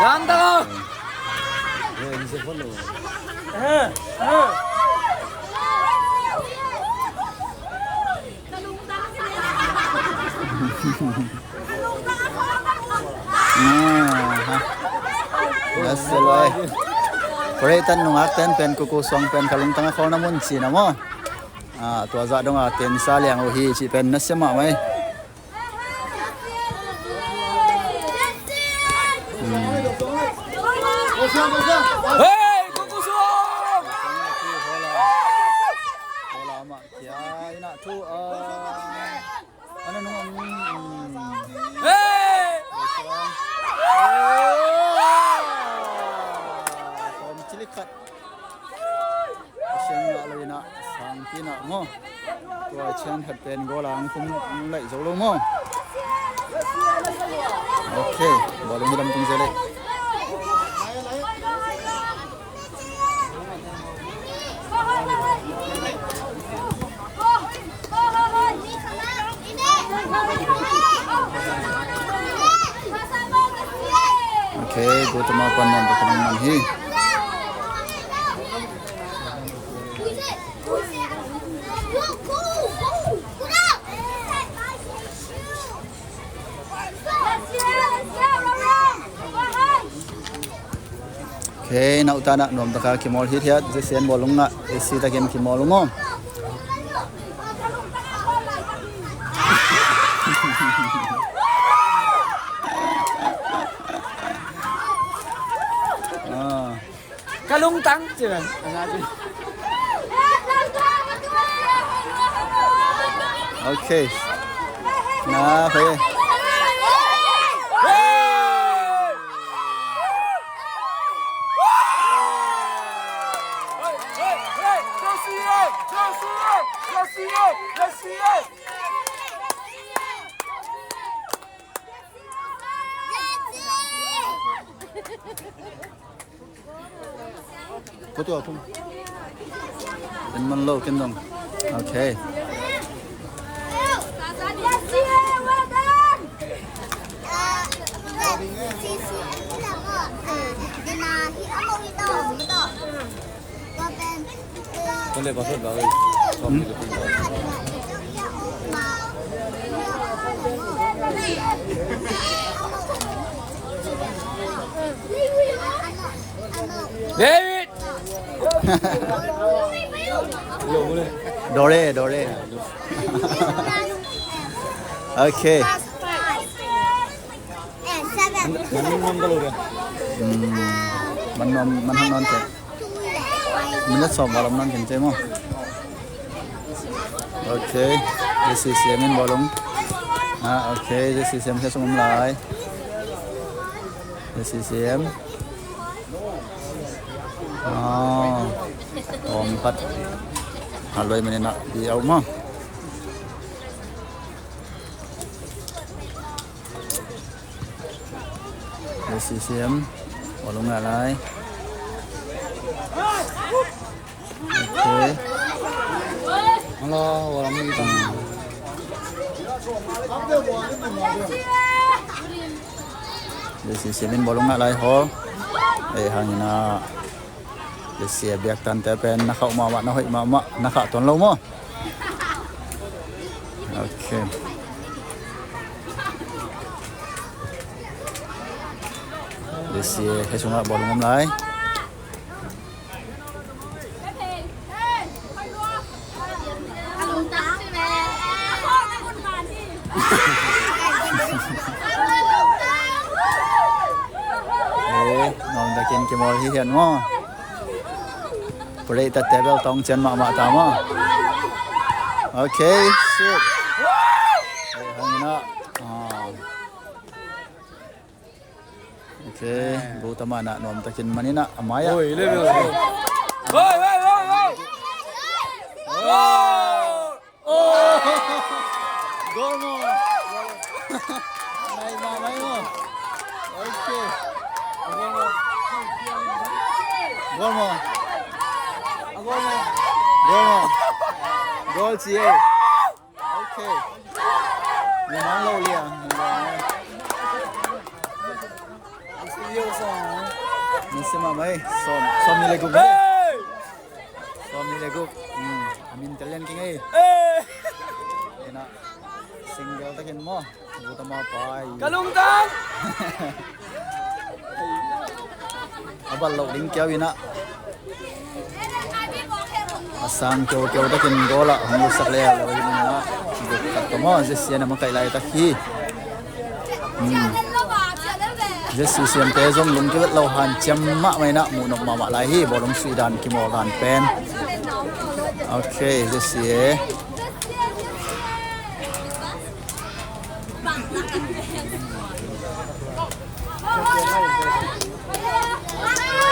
Dan tau. Nasia lo ei. Koretan nungak ten pen Kuku Suang pen ka lungtang a khawlna mun cihna maw? Ah, tua zah dong a tensa liang uh hi cih pen nasia mahmah ei. Hmm. Hey, Kuku Suang! Hola, ma, kia ina tu, ah. Ana nung, hmm. Hey! Om cilik khat. Pasian ngah lo in ah, Sangpi in ah maw? Tua ciang khat pen goal ah hong khum laih zo lo maw? Ok, bawlung hi lam tung zel leh. Ok, go to ma pan man to kanang man hi. Ok, nauhtanah nuamtaka kimawl hithiat, zesian bawlung ah, esi takin kimawl ung aw. Ah. Ka lungtang ci ven. Ok. Na, hoi. Ko tua kum. En man lo ken dong. Okay. Kan le pasal baru. David. Dore, dore. Okay. Man nuam, man nuam, man nuam te. Minute sawm bawlung nan kin cei maw? Okay. J C C M in bawlung. Ah, okay. J C C M khe sung om lai. J C C M. Ah. Om pat. Haloi mene na di au maw. J C C M. Bawlung ngah lai. Okay. J C C M in bawlung ngah lai haw. Eh, hangin ah. J C A biaktante pen na khauh mahmah, na hoih mahmah, na khah tuan lo maw? Okay. J C A khe sungah bawlung om lai. Eh, nuam takin kimawl hi hian maw? Pulei ta table tawng cian mahmah ta maw? Okay, shoot. Eh, hangin ah. Ah. Okay, bu tama na nuam takin manin ah, a mai ah. Oi, le, le, le. Oi, oi, oi, oi. Oi. Oh! Goal maw. Mai, mai, mai maw. Okay. Goal maw. Goal maw. Goal maw. Goal ci e. Okay. Ni mang lo liang. Ni si ma mai. Som, som ni le guk. Hey! Sawmnih le guk. Hmm, a min tel lian keng ei. Eh! Ina, single takin maw. Butama pai. Ka lungtang! A bal lo ding kiau ina. A sang kiau kiau takin goal ah hong lusak le a lo ina. Buk tak maw, J C A na makaih lai tak hi. Hmm. J C C M te zong lungkivet lo hanciam mahmah inah muhnop mahmah lai hi, bawlung suih dan kimawl dan pen. Ok, J C A.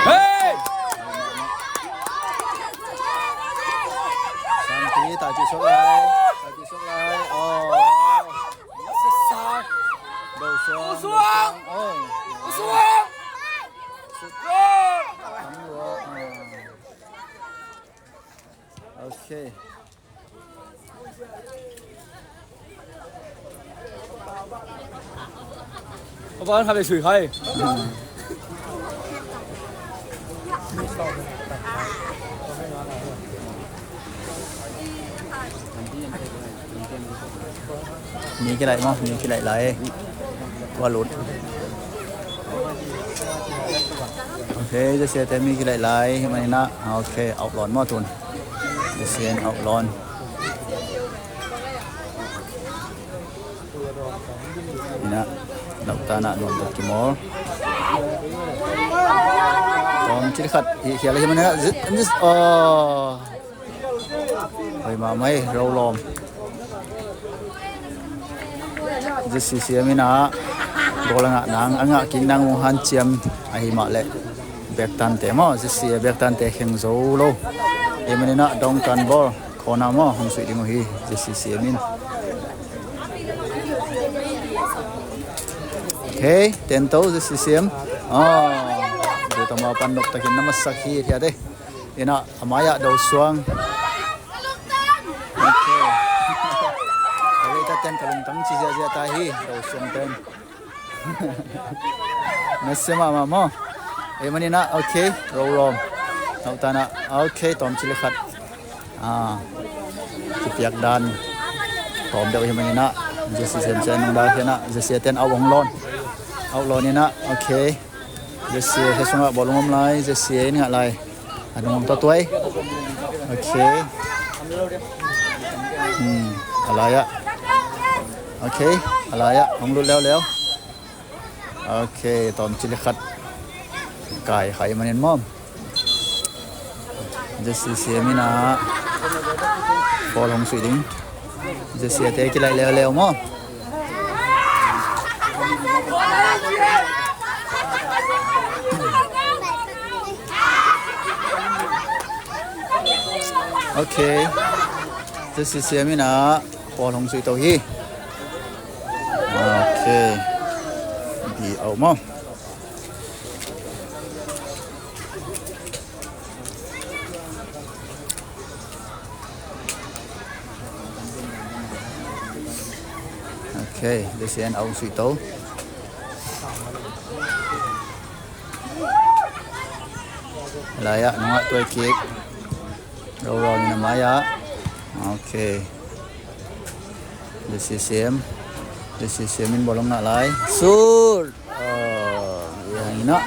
Hei! Santi, tah cih suak lai, tah cih suak lai. Oh. Go suang, go suang. Oh. Go suang. Tam lua. Ah. Ok. Apa kan kami sui hai? Mi kilaih maw, mi kilaih lai. Tua lut. Ok, J C A te mi kilaih lai. Hih maninah, ok, outlawn maw tun. J C A outlawn. Inah, noktanah nuam tak kimawl. Tawm cil khat, hih khial hih maninah, zit, zit, oh. Hoi mahmah hi, rolawm. J C C M inah, goal a ngah nang, a ngah kik nang ung hanciam, ahi mah leh. Biaktante maw, J C A biaktante kheng zo lo. Hih maninah, dongkan bawl. Kona maw, hong suih ding uh hi, Z C C M in. Okay, tento Z C C M. Ah, Gutama pan nop takin na masak hi, thiate. Ina, a mai-ah Do Suang. Okay. Ka lei ta ten ka lungtang ci ziahziah ta hi, Do Suang ten. Nasia mahmah maw. Ei maninah, okay, Rorom. Nautanah, okay, tawmcik le khat. Ah, kipiak dan tawm deuh hi maninah. Jesse Siam Sian nung dah hinah, Jesse ten au hong lawn. Au lawn inah, okay. Jesse he sungah bawlung om lai, Jesse in ngah lai. A nung om tuai. Okay. Hmm, a lai-ah. Okay, a lai-ah hong lut leuleu. Okay, tawmcik le khat. Kai khai manin maw. Jesse Siam inah ball hong suih ding. Jesse te kilai leuleu maw. Okay. Jesse Siam inah ball hong suih to hi. Okay. Bi au maw. Okay, Jesse in au suih to. Lai-ah nungah tuai kik. Rorom in a mai-ah. Okay. Jesse Siam. Jesse Siam in bawlung ngah lai. Shoot. Ah, inah.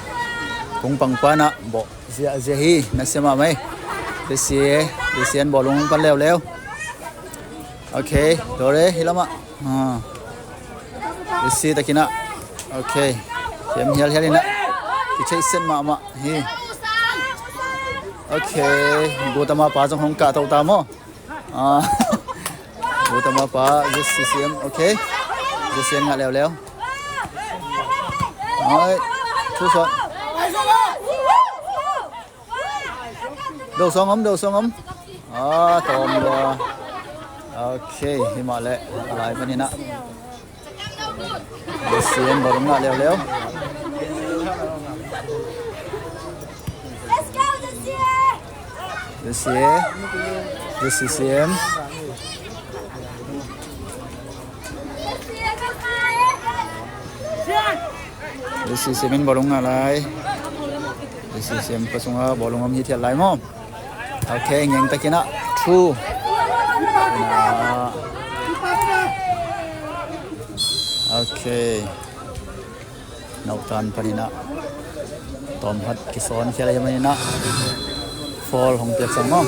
Kung pangpanah bawh ziahziah hi, nasia mahmah hi. Jesse, Jesse in bawlung pan leuleu. Okay, Dore, hi lamah. Ah. Jesse takinah. Okay. Hiam hialhial inah. Kicheihset mahmah hi. Okay. Gutama pa zong hong kah to ta maw. Ah. Gutama pa, Jesse Siam, okay. Jesse Siam ngah leuleu. Ai, thu suak. Do Suang om, Do Suang om. Ah, tawm lua. Okay, hi mah leh, a lai paninah. Jesse in bawlung ngah leuleu. Jesse, Jesse Siam. Jesse Siam in bawlung ngah lai. Jesse Siam pa sungah bawlung om hithiat lai maw. Okay, ngeng takinah. True. Nah. Okay. Nautan paninah. Tawm khat kisawn khial ahi maninah. Foul hong piak sang maw.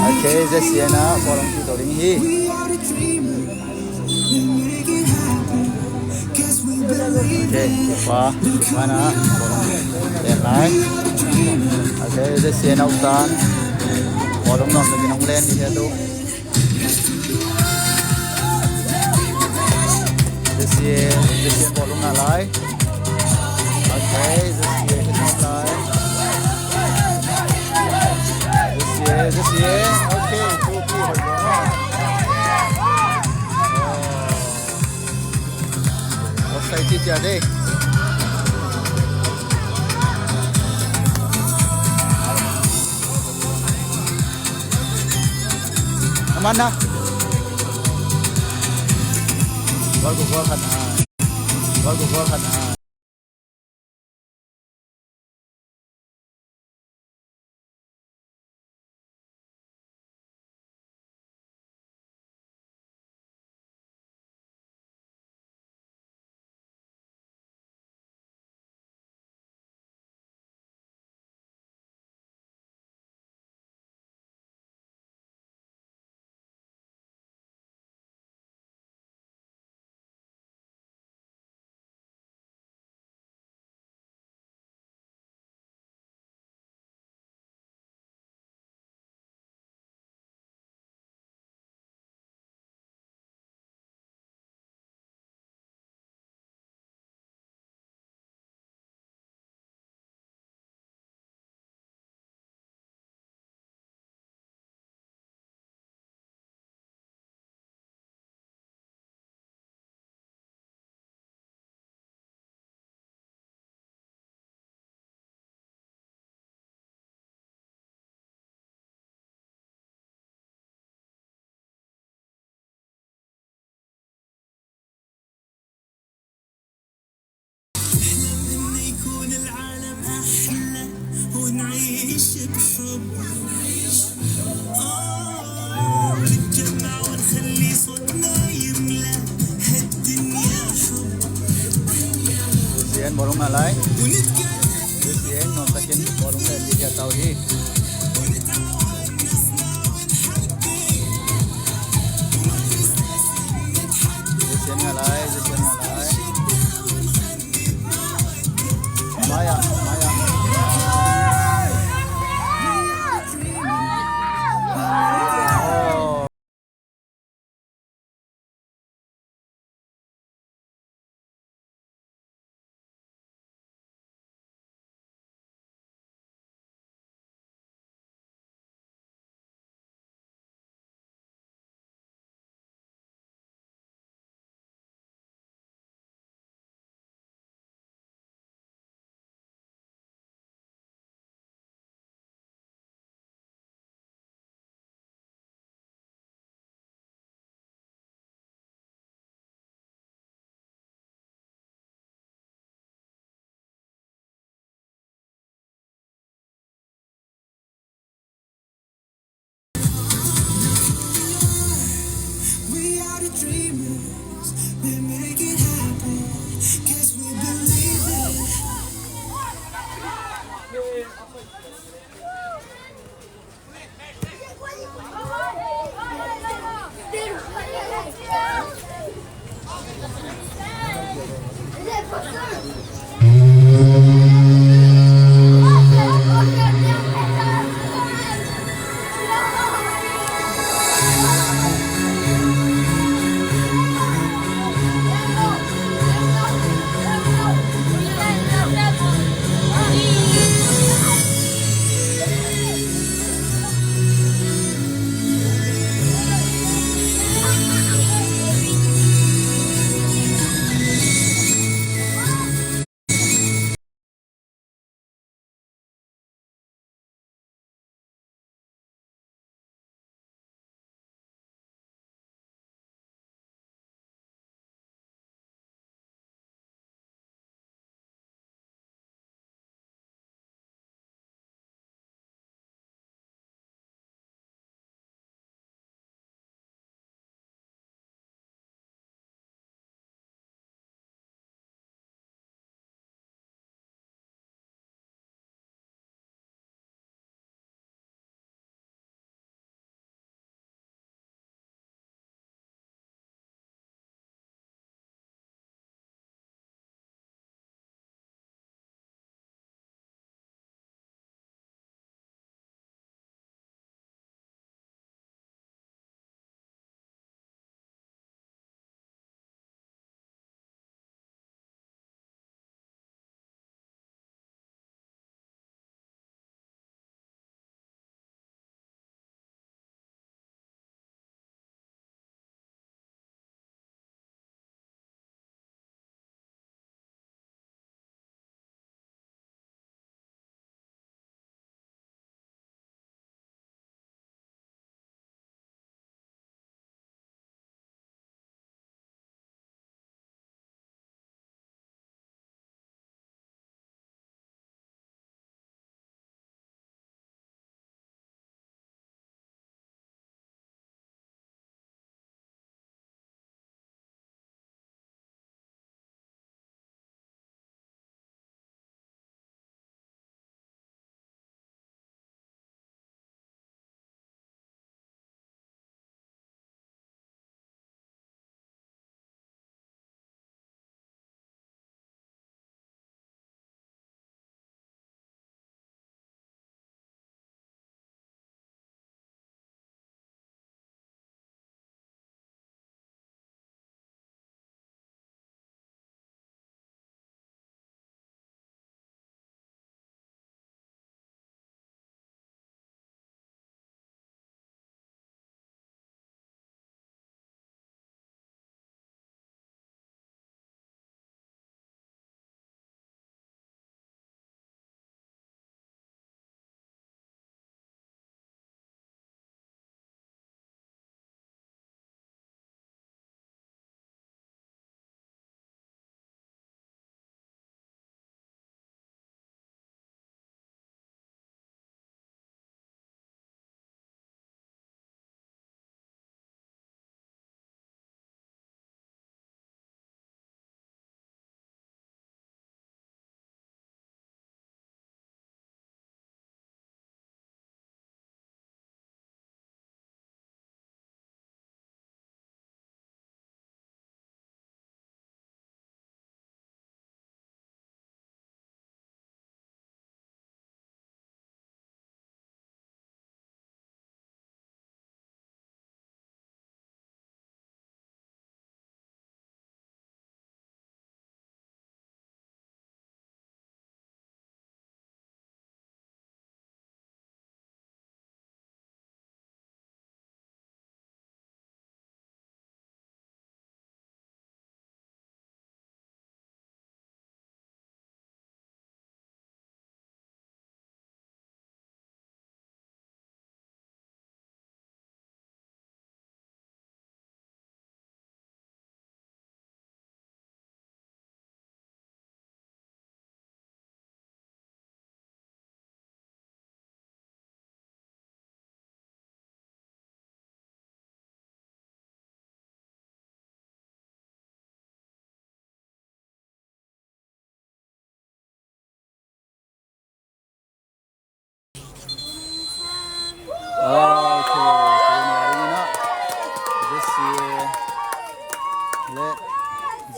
Okay, Jesse inah foul hong piak to ding hi. Okay, kipa, kipa na, bawlung len lai. Okay, Jesse nautan bawlung nuam takin hong len hi a tu. Jesse, Jesse bawlung ngah lai. Okay, Jesse hit nuam lai. Jesse, Jesse, okay, two P hoih lo. Offside ci ciat ei. A man na. Goal, goal, goal khat na. Goal, goal, goal khat na. نعيش بحب. آه، نتجمع ونخلي صوتنا يملى هالدنيا حب. Sia Sian, bawlung na lai. Sia Sian, nuam takin bawlung le ding a tau hi. Sia Sian nga lai, Sia Sian nga lai. Maya, maya.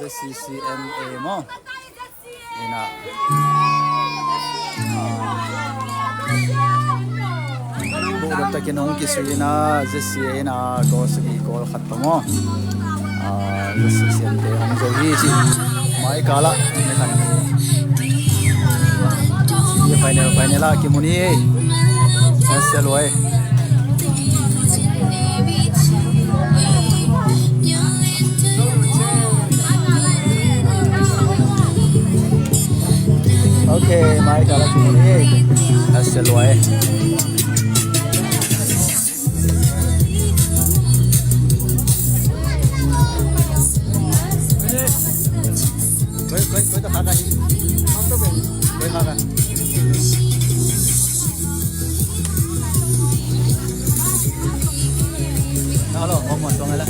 C C M A maw. Ina. Buh dot takin hong kisui ina, Z C A ina, goal sagih goal khat pa maw. Ah, Z C A te hong zo hi ci. Mai kala ni khan. Final, final a kimu ni. Nasa lua e. Ok, mai kala kimu ni. Nasa lua e. Koi, koi, koi, to kaka hi. Koi kaka. Hello, mong mong tong ala.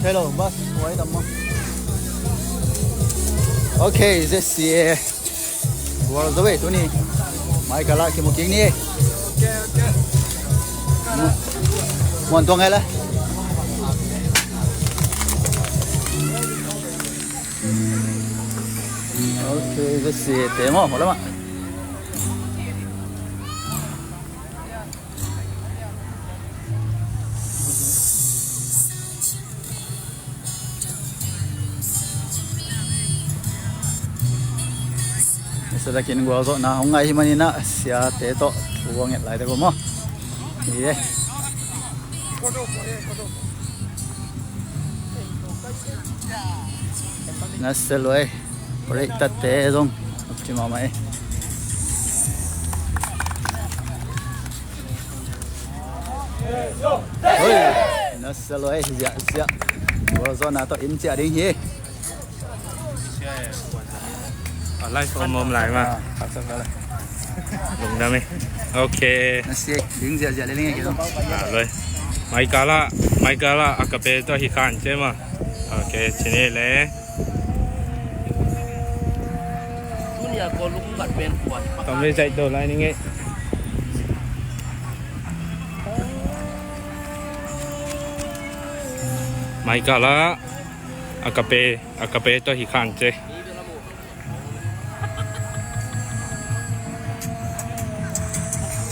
Hello, boss. Wai tam mo. Ok, Z C A. Gual zo e tuni. Mai kala kimu kik ni e. Muan tuang e la. Ok, Z C A te maw, maw lama. Sadakin gualzawhna hong ngai hi maninah siate tawh thu a nget lai te ko maw? Hi e. Nasa lua e. Break tatte zong ci mahmah e. Oi, nasa lua e, ziahziah. Gualzawhna tawh in ciah ding hi. A live om om lai ma. Lungdam e. Ok. Nasa ding ziahziah le ling e kei zong. Mai kala, mai kala a ka pe tawh hi khan ce ma. Ok, cine le. Tawm le caih to lai ning e. Mai kala a ka pe, a ka pe tawh hi khan ce.